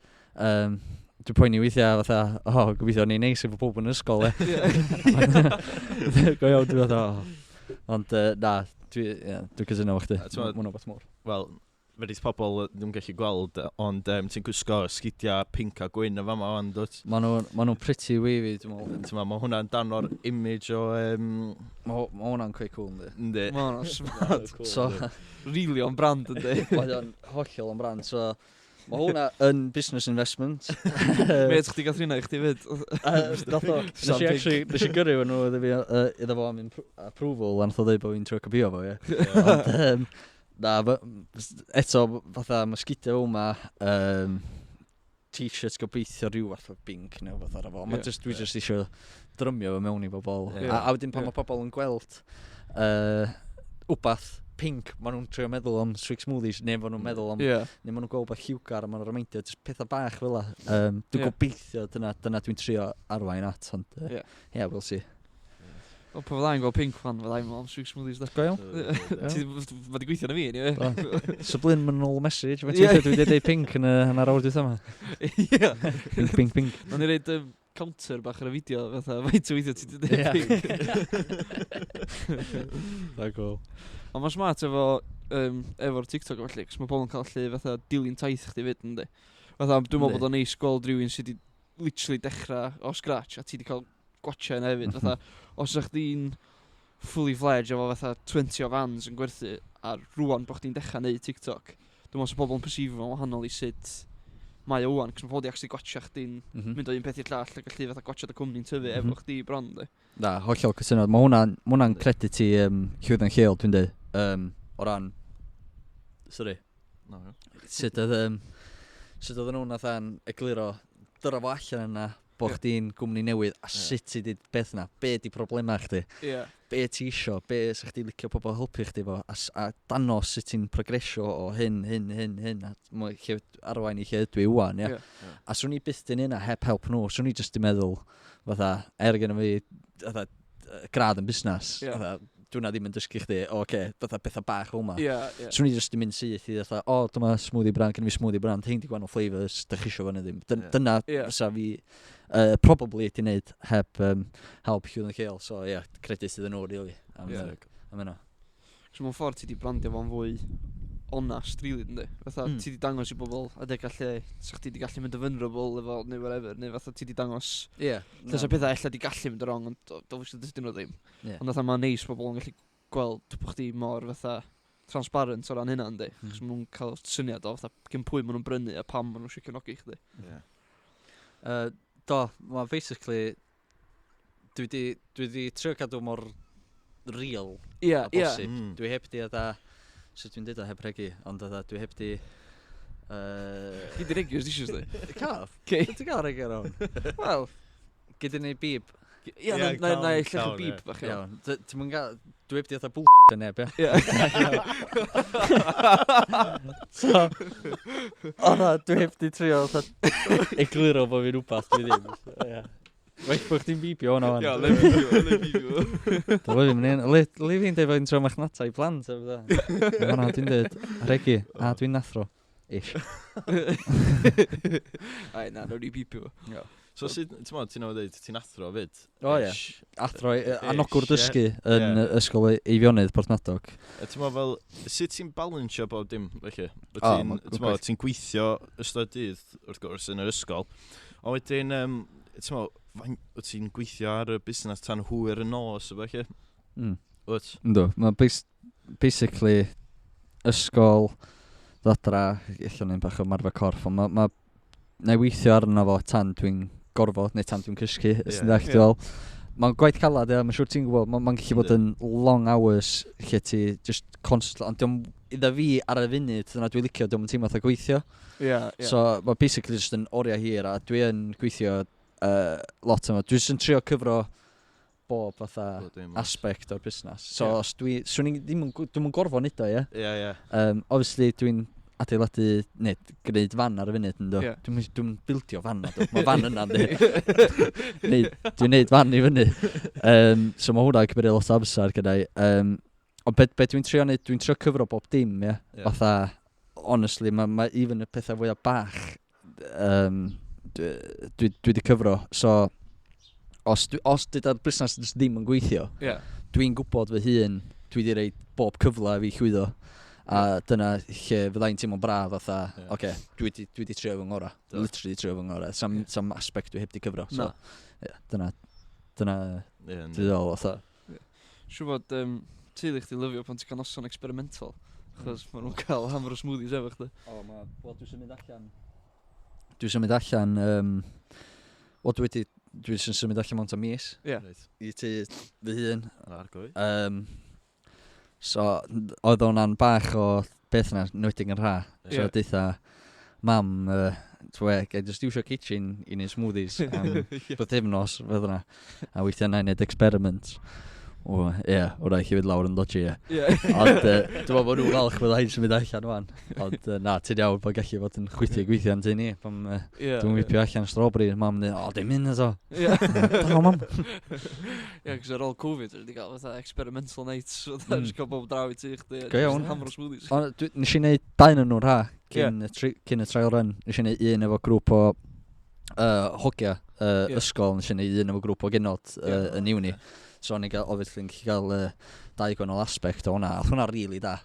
[SPEAKER 3] Dwi'n poeni weithiau fatha, o, oh, gobeithio ni'n neis efo pob yn ysgol, e. Go iawn, dwi'n fatha, oh. Ond, na, dwi, ie, dwi'n cytuno efo chdi.
[SPEAKER 2] A t'mod-
[SPEAKER 3] Mae hwnna'n beth mawr.
[SPEAKER 2] Wel, fedrith pobl ddim gallu gweld, ond ti'n gwisgo sgidiau pink a gwyn y fama o'n dwt.
[SPEAKER 3] Maen nhw'n ma nhw pretty wavy, dwi'n meddwl.
[SPEAKER 2] Ti'n meddwl, mae hwnna'n dan o'r image o...
[SPEAKER 3] Mae ma hwnna'n quite cool, yndi.
[SPEAKER 2] Yndi.
[SPEAKER 1] Mae hwnna'n smart.
[SPEAKER 3] So,
[SPEAKER 1] Really on brand, yndi.
[SPEAKER 3] mae o'n hollol on brand, so... Mae hwnna yn business investment.
[SPEAKER 1] Mêt chdi gath rhywun i chdi fyd.
[SPEAKER 3] Nath o, nes
[SPEAKER 1] Sam
[SPEAKER 3] i
[SPEAKER 1] Pink.
[SPEAKER 3] actually, nes i gyrru nhw iddo fi, iddo fo am approval, a nath o dweud bod fi'n trio copio fo, ie. Ond, na, eto, fatha, mae sgidiau yma, t-shirts gobeithio rhyw fath o bink neu fath ar efo. Mae just, dwi just eisiau drymio fo mewn i bobl. A wedyn pan mae pobl yn gweld wbath pink, maen nhw'n trio meddwl am Swig Smoothies, neu maen nhw'n meddwl am, neu maen nhw'n gweld beth lliwgar a maen nhw'n remindio, just pethau bach fel 'a. Dwi'n gobeithio dyna dwi'n trio arwain at, ond yeah, we'll see.
[SPEAKER 1] O, pa fyddai'n gweld pink fan, fyddai'n meddwl am Sweet Smoothies, da.
[SPEAKER 3] Go iawn.
[SPEAKER 1] Mae di gweithio na fi, anyway.
[SPEAKER 3] So blin, mae'n ôl message. Mae'n yeah. dwi wedi dweud pink yn y hanner awr dwytha yma.
[SPEAKER 1] Ie.
[SPEAKER 3] Pink, pink, pink.
[SPEAKER 1] Nawn ni roid counter bach ar y fideo, fatha, faint o weithio ti wedi dweud pink.
[SPEAKER 3] Da cool.
[SPEAKER 1] Ond mae'n smart efo, efo'r TikTok a felly, cos mae pobl yn cael lle fatha dilyn taith chdi fyd, yndi. Fatha, dwi'n meddwl bod o'n neis gweld rhywun sydd wedi literally dechrau o scratch, a ti wedi cael gwatcha yna hefyd. Fatha, os ydych chdi'n fully fledged efo fatha 20 o fans yn gwerthu, a rwan bod chdi'n dechrau neud TikTok, dwi'n meddwl sa pobl yn perceive fo'n wahanol i sut mae o wan, cos mae pobl di actually gwatcha chdi'n mynd o un peth i'r llall a gallu fatha gwatcha dy cwmni'n tyfu efo chdi bron, di.
[SPEAKER 3] Na, hollol cytuno. Mae hwnna'n ma hwnna credit i Llwyddo'n Lleol, dwi'n dweud. O ran... Sorry.
[SPEAKER 2] No, no.
[SPEAKER 3] Sut oedd... sut oedden nhw'n fatha'n egluro, dyra fo allan yna, bo chdi'n gwmni newydd, a sut ti di beth yna, be di problemau chdi, be ti isio, be sa chdi licio pobl helpu chdi fo, a danos sut ti'n progresio o hyn, hyn, hyn, hyn, a mae lle, arwain i lle ydw i wan, ia. A swn i byth di neud hynna heb help nhw, swn i jyst di meddwl, fatha, er gen i fi, fatha, gradd yn busnes, fatha, dwi'n ddim yn dysgu chdi, o, oce, fatha bethau bach fel yma.
[SPEAKER 1] Ie, ie.
[SPEAKER 3] Swn i jyst di mynd syth i fatha, o, dyma smoothie brand, gen i fi smoothie brand, hein di gwahanol flavours, dych chi isio fo neu ddim. Dyna fysa fi probably di wneud heb help Llwyddo'n Lleol. So, ie, yeah, credit iddyn nhw, really, am hynna.
[SPEAKER 1] So mewn ffordd ti di brandio fo'n fwy onast, really, yndi? Fatha, ti di dangos i bobl adega lle sa chdi di gallu mynd yn vulnerable efo, neu whatever, neu fatha ti di dangos lle sa pethau ella di gallu mynd yn wrong, ond obviously dydyn nhw ddim. Ond fatha mae'n neis bobl yn gallu gweld bod chdi mor fatha transparent o ran hynna, yndi? Achos ma' nhw'n cael syniad o fatha gen pwy ma' nhw'n brynu a pam ma' nhw eisiau cefnogi chdi.
[SPEAKER 3] Do, ma' basically, dwi di trio cadw mor real a bosib. Dwi heb di atha, sut dwi'n deud o heb regu, ond atha, dwi heb di...
[SPEAKER 1] Gei di regu os di isio, sdi?
[SPEAKER 3] Caf.
[SPEAKER 1] Cei.
[SPEAKER 3] Ti'n gael regu ar hwn?
[SPEAKER 1] Wel.
[SPEAKER 3] Gei di neud bib.
[SPEAKER 1] Ie,
[SPEAKER 2] Ie,
[SPEAKER 1] na i
[SPEAKER 2] cawn,
[SPEAKER 1] llechu
[SPEAKER 2] cawn,
[SPEAKER 1] bib
[SPEAKER 2] ie.
[SPEAKER 1] bach, iawn.
[SPEAKER 3] Iawn. Ti'n mynd gael... Dwi heb di atha bullshit yn neb, ie?
[SPEAKER 1] Ie.
[SPEAKER 3] So, o na, dwi heb di trio fatha egluro bod fi'n wbath dwi ddim. So, ie. Well bod chdi'n bibio hwnna wan.
[SPEAKER 1] Ie, le bibio, le bibio.
[SPEAKER 3] Dwi'n lyfio mynd le fi'n deud bod fi'n trio machnata i plant. a fatha. Hwnna, dwi'n deud, regu, a dwi'n athro. Ish.
[SPEAKER 1] Ai, na, nawn ni bibio.
[SPEAKER 3] Ie.
[SPEAKER 2] So sut, ti'n meddwl, ti'n meddwl dweud, ti'n athro fyd?
[SPEAKER 3] O, ie.
[SPEAKER 2] Ish.
[SPEAKER 3] Athro,
[SPEAKER 2] Ish,
[SPEAKER 3] anogwr
[SPEAKER 2] ie.
[SPEAKER 3] dysgu yn Ysgol Eifionydd Porthmadog.
[SPEAKER 2] A ti'n meddwl fel, sut ti'n balansio bob dim, felly? Wyt
[SPEAKER 3] O,
[SPEAKER 2] ti'n,
[SPEAKER 3] ma' good
[SPEAKER 2] ti'n meddwl, ti'n gweithio ystod dydd, wrth gwrs, yn yr ysgol. A wedyn, ti'n meddwl, wyt ti'n gweithio ar y busnes tan hwyr y nos, felly? Wyt?
[SPEAKER 3] Yndw, mae basically ysgol, ddadra, ella neud bach o marfer corff, ond ma' na i weithio arno fo tan dwi'n gorfod, neu tan dwi'n cysgu, os ti'n dallt fel. Mae'n gwaith calad, ie, mae'n siŵr ti'n gwybod, mae'n gallu bod yn long hours lle ti just constantly, ond dio'm, iddo fi ar y funud, dyna dwi'n licio, dio'm yn teimlo fatha gweithio. So, mae basically just yn oriau hir, a dwi yn gweithio lot yma. Dwi jyst yn trio cyfro bob fatha
[SPEAKER 2] Bob dim, oes.
[SPEAKER 3] aspect o'r busnes. So, os dwi, swn i ddim yn dwi'm yn gorfod neud o, ie?
[SPEAKER 2] Ie, ie.
[SPEAKER 3] Obviously, dwi'n adeiladu, neu gwneud fan ar y funud, ynddo. Dwi'm bildio fan, na, mae fan yna, yndi. Neu, dwi'n neud fan i fyny. So mae hwnna'n cymryd lot o amser gyda i. Ond be dwi'n trio neud, dwi'n trio cyfro bob dim, ie. Fatha, honestly, ma even y pethau fwyaf bach, dwi di cyfro. So, os dyda'r busnes jyst ddim yn gweithio, dwi'n gwybod fy hun, dwi di roid bob cyfle i fi llwyddo. A dyna lle fyddai'n teimlo'n braf fatha, oce, dwi di trio fy ngorau. Literally trio fy ngorau. Sam aspect dwi heb di cyfro. So, ie, dyna dwi ddol, fatha.
[SPEAKER 1] Siŵr bod teulu chdi lyfio pan ti'n cael noson experimental, achos ma' nhw'n cael hammer o smoothies efo chdi.
[SPEAKER 3] O, ma', wel, dwi'n symud allan. Dwi'n symud allan, wel, dwi wedi, dwi jyst yn symud allan mewn tua mis. I tŷ fy hun.
[SPEAKER 2] Argoed.
[SPEAKER 3] So, oedd hwnna'n bach o beth yna, nwedig yn rha. So, deutha, mam, twe, gai jyst iwsio kitchen i neud smoothies am bythefnos, fel yna. A weithiau na i neud experiment. O, ie, wrach i fynd lawr yn dodgy, ie. Ond dwi'n meddwl bod nhw'n falch bod hi'n symud allan wan. Ond na, ti'n iawn bod gallu fod yn chwythu gweithio yn tŷ ni. Pam dwi'n whipio allan strawberry, mam yn dweud, o, dim un eto. Da, mam.
[SPEAKER 1] Ie, cos ar ôl Covid, wedi cael fatha experimental nights, fatha, just cael bob draw i tŷ chdi.
[SPEAKER 3] Go iawn.
[SPEAKER 1] Hamro smoothies.
[SPEAKER 3] Ond nes i wneud dau yn nhw'n rha, cyn, cyn y trial run. Nes i wneud un efo grŵp o hogia ysgol, nes i wneud un efo grŵp o genod yn uni. So o'n i gael, obviously, yn gallu gael dau gwahanol aspect o hwnna. Oedd hwnna really da.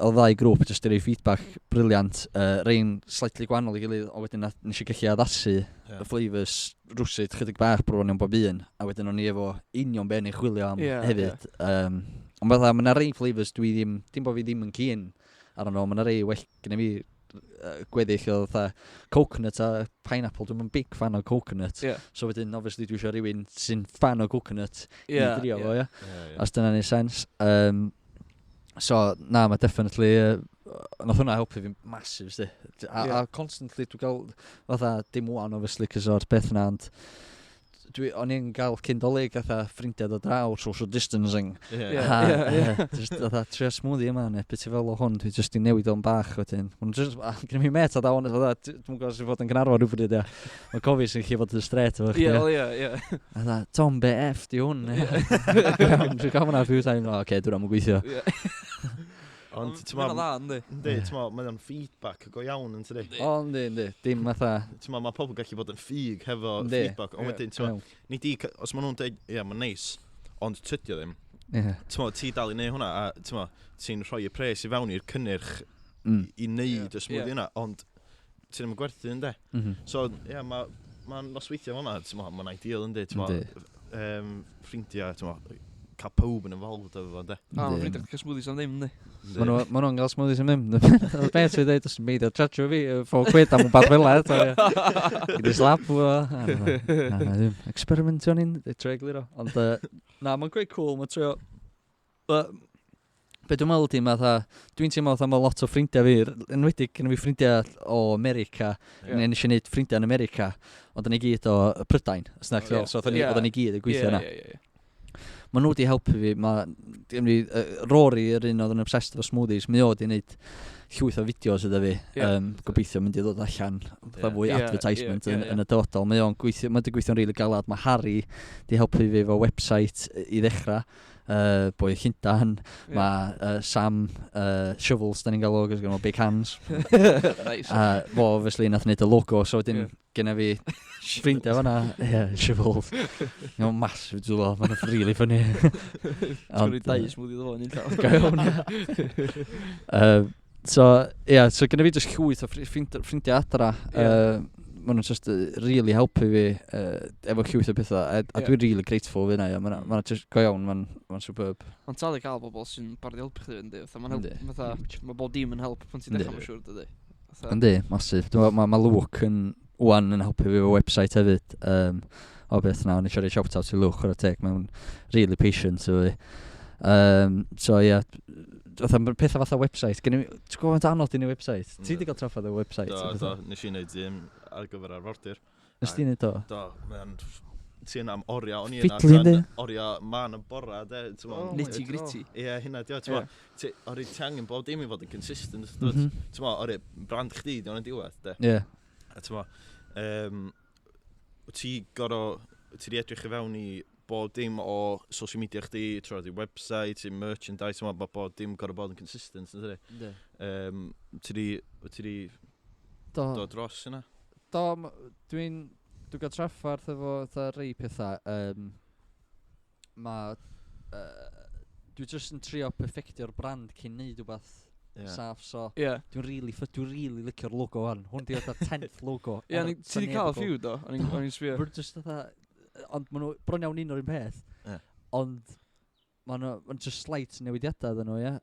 [SPEAKER 3] O ddau grŵp jyst i roi feedback brilliant. Rhain slightly gwahanol i gilydd, a wedyn nes i gallu addasu y flavours rwsut chydig bach bron iawn bob un. A wedyn o'n i efo union be o'n i'n chwilio am hefyd. Ond fatha, mae yna rei flavours dwi ddim, dim bod fi ddim yn keen arno nhw, mae yna rei well gyda fi gweddill o fatha coconut a pineapple, dwi'n big fan o coconut. So wedyn, obviously, dwi eisiau rhywun sy'n fan o coconut i drio fo, ie. Os dyna'n neud sens. So, na, mae definitely, nath hwnna helpu fi massive, sti. A, a constantly, dwi'n gael, fatha, dim wan, obviously, cos o'r beth yna, ond o'n i'n gael cyn Dolig, fatha, ffrindiau dod draw, social distancing. A, just, fatha, trio smoothie yma, neu beth i fel o hwn, dwi just i newid o'n bach wedyn. Ma' nhw just, a, gyda mi met a da hwn, fatha, dwi'm yn gwybod os i fod yn Gaernarfon rhywbryd, ia. Mae'n cofio sy'n gallu fod yn straight efo chdi,
[SPEAKER 1] Ie,
[SPEAKER 3] ia.
[SPEAKER 1] wel, ie, ie.
[SPEAKER 3] A dda, Tom, be F di hwn? Dwi'n cael hwnna a few times, o, oce, dwi'n am yn gweithio.
[SPEAKER 2] Ond,
[SPEAKER 1] Ond
[SPEAKER 2] ti'n ma,
[SPEAKER 1] ma' hynna'n dda, yndi?
[SPEAKER 2] yndi, ti'n ma, mae o'n feedback go iawn, yn tydi?
[SPEAKER 3] O, yndi, yndi, dim fatha.
[SPEAKER 2] Ti'n ma, mae pobl gallu bod yn ffug hefo feedback, ond wedyn, ti'n ma, ni di, os maen nhw'n dweud, ie, mae'n neis, ond tydi o ddim. Ti'n ma, ti dal i neud hwnna, a ti'n ma, ti'n rhoi y pres i fewn i'r cynnyrch i neud y smoothie yna, ond ti ddim yn gwerthu, yndê? So, ie, mae ma nosweithiau fel yna, ti'n ma, mae'n ideal, yndi? Ti'n ma, ffrindiau, ti'n ma, cael pawb yn involved efo fo, yndê?
[SPEAKER 1] A, mae ffrindiau chdi cael smoothies am ddim, yndi?
[SPEAKER 2] Yndi.
[SPEAKER 3] Ma' nhw'n gael smoothies am ddim. Beth dwi'n dweud, os yn meiddio charge fi, £4 am wbath fel 'na, eto, ie. Gyda slap fo. Na, na, na, na, ddim. Experimentio ni'n trio egluro. Ond, na, mae'n quite cool, mae'n trio. Be dwi'n meddwl di, ma' fatha, dwi'n teimlo fatha ma' lot o ffrindiau fi, enwedig gynna fi ffrindiau o America, neu nes i wneud ffrindiau yn America, ond o'n i gyd o Prydain, os na, so oedden ni gyd yn gweithio yna.
[SPEAKER 1] Ie, ie, ie.
[SPEAKER 3] Ma' nhw wedi helpu fi, ma' dim ni, Rory, yr un oedd yn obsessed efo smoothies, mae o wedi wneud llwyth o fideos iddo fi. Gobeithio mynd i ddod allan fatha fwy advertisement yn y dyfodol. Mae o'n gweithio, mae wedi gweithio'n rili galad. Mae Harry wedi helpu fi efo website i ddechrau. Boi o Llundain. Mae Sam Shovels, da ni'n gael o, cos gynno fo big hands.
[SPEAKER 1] Nice.
[SPEAKER 3] A fo, obviously, nath wneud y logo, so wedyn genna fi ffrindiau fan'na. Ie, Shovels. Mae'n massive dwylo, mae'n really funny.
[SPEAKER 1] Ti'n
[SPEAKER 3] Ond,
[SPEAKER 1] gwneud dau smoothie iddo fo yn un llaw.
[SPEAKER 3] Go iawn, ie. So, ie, yeah, so gynna fi just llwyth o ffrindiau adra. Ma' nhw'n just really helpu fi efo llwyth o pethau. A dwi'n really grateful fi hynna, ie. Ma' just go iawn, ma'n superb.
[SPEAKER 1] Mae'n talu cael bobl sy'n barod i helpu chdi, yndi? Fatha, ma'n help, fatha, mae bob dim yn help pan ti'n dechrau, mae'n siŵr, dydi? Fatha,
[SPEAKER 3] Yndi, massive. Dwi'n meddwl, ma' Luke yn wan yn helpu fi efo website hefyd. O beth na, o'n i eisiau rhoi shout-out i Luke, chwarae teg. Mae'n really patient efo fi. So ie, yeah, fatha, ma' pethau fatha website. Gen i, ti'n gwybod faint anodd i neud website? Ti 'di cael trafferth efo website?
[SPEAKER 2] Do,
[SPEAKER 3] a
[SPEAKER 2] do,
[SPEAKER 3] pethau?
[SPEAKER 2] nes i wneud un ar gyfer Arfordir.
[SPEAKER 3] Nes ti wneud o?
[SPEAKER 2] Do, mae'n ti yna am oriau, o'n i yna
[SPEAKER 3] Fiddly,
[SPEAKER 2] tan
[SPEAKER 3] yndi?
[SPEAKER 2] oriau man y bora, de, ti'n
[SPEAKER 3] Oh
[SPEAKER 2] mo.
[SPEAKER 3] my
[SPEAKER 1] Nitty gritty.
[SPEAKER 2] Ie, hynna, dio, ti'n mo, ori ti angen bob dim i fod yn consistent, dwyt? Ti'n mo, ori brand chdi, di o'n diwedd, de. A ti'n mo, ti goro, ti di edrych i fewn i bob dim o social media chdi, trwy di website, ti merchandise, ti'n mo, ma' bob dim gor'o bod yn consistent, yn dydi? Ti di dod dros yna?
[SPEAKER 3] Do, dwi'n gael traffarth efo fatha rei pethau. Dwi jyst yn trio perfectio'r brand cyn neud wbath saff, so dwi'n really licio'r logo wan. Hwn di fatha 10th logo.
[SPEAKER 1] Ie, ti di
[SPEAKER 3] neb
[SPEAKER 1] cael
[SPEAKER 3] yn gweld.
[SPEAKER 1] few, do? O'n i'n sbio.
[SPEAKER 3] Ma'n just fatha, ond ma' nhw bron iawn un o'r un peth. Ond ma' nhw, ma'n just slight newidiadau iddyn nhw, ie.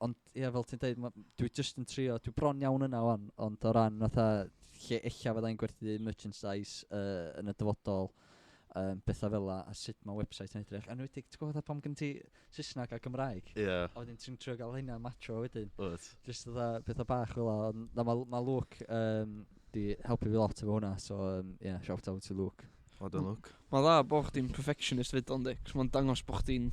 [SPEAKER 3] Ond ie, fel ti'n deud, dwi just yn trio, dwi bron iawn yna wan, ond o ran fatha lle ella fyddai'n gwerthu merchandise yn y dyfodol, bethau fel 'a, a sut mae website yn edrych. A enwedig, ti'n gwybod fatha pam gen ti Saesneg a Gymraeg? A wedyn ti'n trio gael hynna matcho wedyn.
[SPEAKER 2] Wyt.
[SPEAKER 3] Just fatha pethau bach fel 'a, ond na, ma' Luke di helpu fi lot efo hwnna, so yeah, shout out to Luke.
[SPEAKER 2] Well done, Luke.
[SPEAKER 1] Mae'n dda bod chdi'n perfectionist fyd, ond cos mae'n dangos bod chdi'n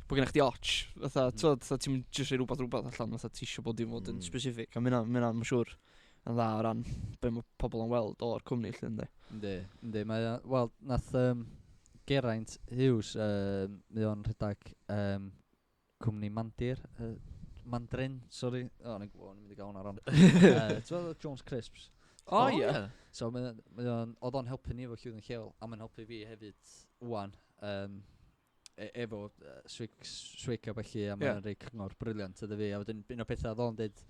[SPEAKER 1] bod gennych chdi och, fatha, mm. Fatha ti'n jyst rhoi rhywbeth allan, fatha ti eisiau bod dim fod yn specific, a mae'n mae'n siŵr yn dda o ran be mae pobl yn weld o'r cwmni, lle, yndi.
[SPEAKER 3] Yndi, yndi, mae, wel, nath Geraint Hughes, mae o'n rhedeg cwmni Mandir, Mandrin, sorry, o, ni'n gwybod, ni'n mynd i gael hwnna wrong. Ti'n gwybod Jones Crisps?
[SPEAKER 1] O, ie.
[SPEAKER 3] So, mae o'n, oedd o'n helpu ni efo Llwyd yn Lleol, a mae'n helpu fi hefyd wan, efo Swick a felly, a mae'n rhoi cyngor brilliant iddo fi, a wedyn un o'r pethau oedd o'n dweud,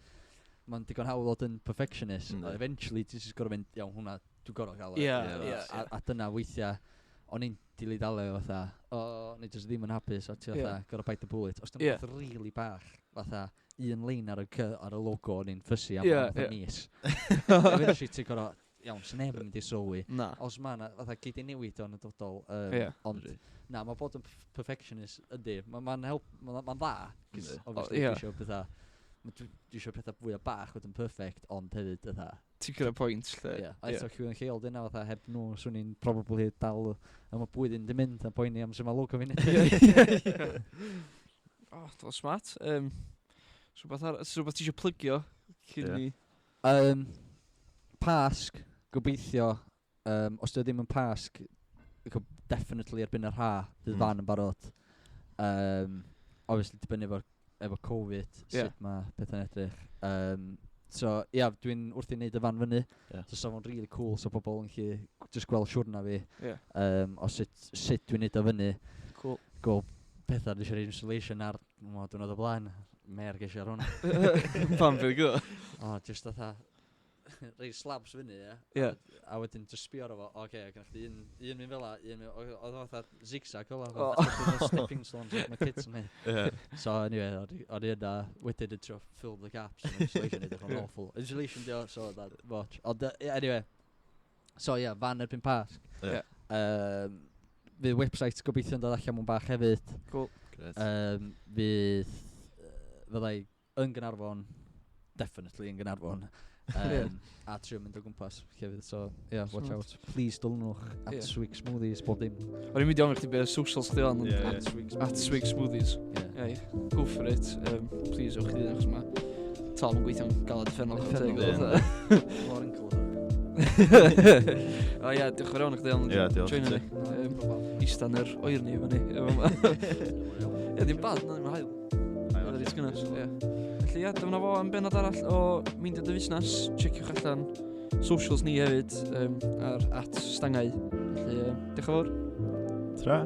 [SPEAKER 3] mae'n digon hawdd fod yn perfectionist, a eventually ti'n just gorfod mynd, iawn, hwnna, dwi'n gorfod gael
[SPEAKER 1] e.
[SPEAKER 3] A dyna weithiau, o'n i'n dilyn dalu fatha, o, o'n i just ddim yn hapus, a ti fatha, gorfod bite the bullet. Os dyna beth really bach, fatha, un lein ar y, ar y logo, o'n i'n ffysu am fatha mis. Eventually ti'n gorfod, iawn, sy'n neb yn mynd i sylwi.
[SPEAKER 1] Na.
[SPEAKER 3] Os ma na, fatha, gei di newid o'n y dyfodol. Ond, na, mae bod yn perfectionist ydy, mae'n help, mae'n dda, cos obviously dwi eisiau pethau, dwi eisiau pethau fwy o bach fod yn perfect, ond hefyd, fatha.
[SPEAKER 1] Ti'n cyrraedd pwynt, lle.
[SPEAKER 3] Ie, a eto llwydd yn lleol dyna, fatha, heb nhw, swn i'n probably dal am y blwyddyn di mynd, a poeni am sut mae logo fi'n
[SPEAKER 1] edrych. O, dwi'n smart. Rhywbeth ti eisiau plygio cyn ni?
[SPEAKER 3] Pasg, gobeithio, os dy ddim yn Pasg, definitely erbyn yr ha, fydd fan yn barod. Obviously, dibynnu efo Covid, sut mae pethau'n edrych. So, ia, yeah, dwi'n wrth i wneud y fan fyny. So, sa fo'n really cool, so pobl yn gallu just gweld siwrna fi. O sut dwi'n neud o fyny.
[SPEAKER 1] Cool.
[SPEAKER 3] Gweld pethau, dwi'n eisiau insulation ar, mo, dwi'n o blaen, mer geisio ar hwnna.
[SPEAKER 1] Pam fydd go?
[SPEAKER 3] O, just fatha, rei slabs fyny, ie. A wedyn just sbio ar fo, oce, okay, gynnwch chdi un mynd fel la, un mynd, oedd o fatha zigzag fel la, fatha stepping stones like my kids yn neud. So anyway, o'n i yna wedyn yn trio fill the gaps, and insulation edrych o'n awful. Insulation dio, so that much. Ond anyway, so yeah, fan erbyn Pasg. Fydd website gobeithio'n dod allan mewn bach hefyd.
[SPEAKER 1] Cool.
[SPEAKER 2] Great.
[SPEAKER 3] Fydd, fyddai yn Gaernarfon, definitely yn Gaernarfon. A trio mynd o gwmpas llefydd, so yeah, watch out. Please dilynwch at Swig Smoothies, bob dim.
[SPEAKER 1] O'n i'n mynd i ofyn chdi be socials chdi on,
[SPEAKER 3] At Swig Smoothies.
[SPEAKER 1] At Swig Smoothies. Yeah, go for it. Please, ewch chi ddyn, achos mae Tom yn gweithio'n galed uffernol.
[SPEAKER 3] Mor incl.
[SPEAKER 1] O ie, diolch yn fawr iawn i chdi am
[SPEAKER 2] Ie, diolch i
[SPEAKER 1] joinio
[SPEAKER 2] ti.
[SPEAKER 1] ni. Ista yn yr oerni efo ni. Ie, ddim bad, na ddim yn haul. Oedd reit gynnes, ie. Felly ie, dyma fo am bennod arall o Meindio Dy Fusnes. Checiwch allan socials ni hefyd ar @stangau. Felly, diolch yn fawr.
[SPEAKER 2] Tra.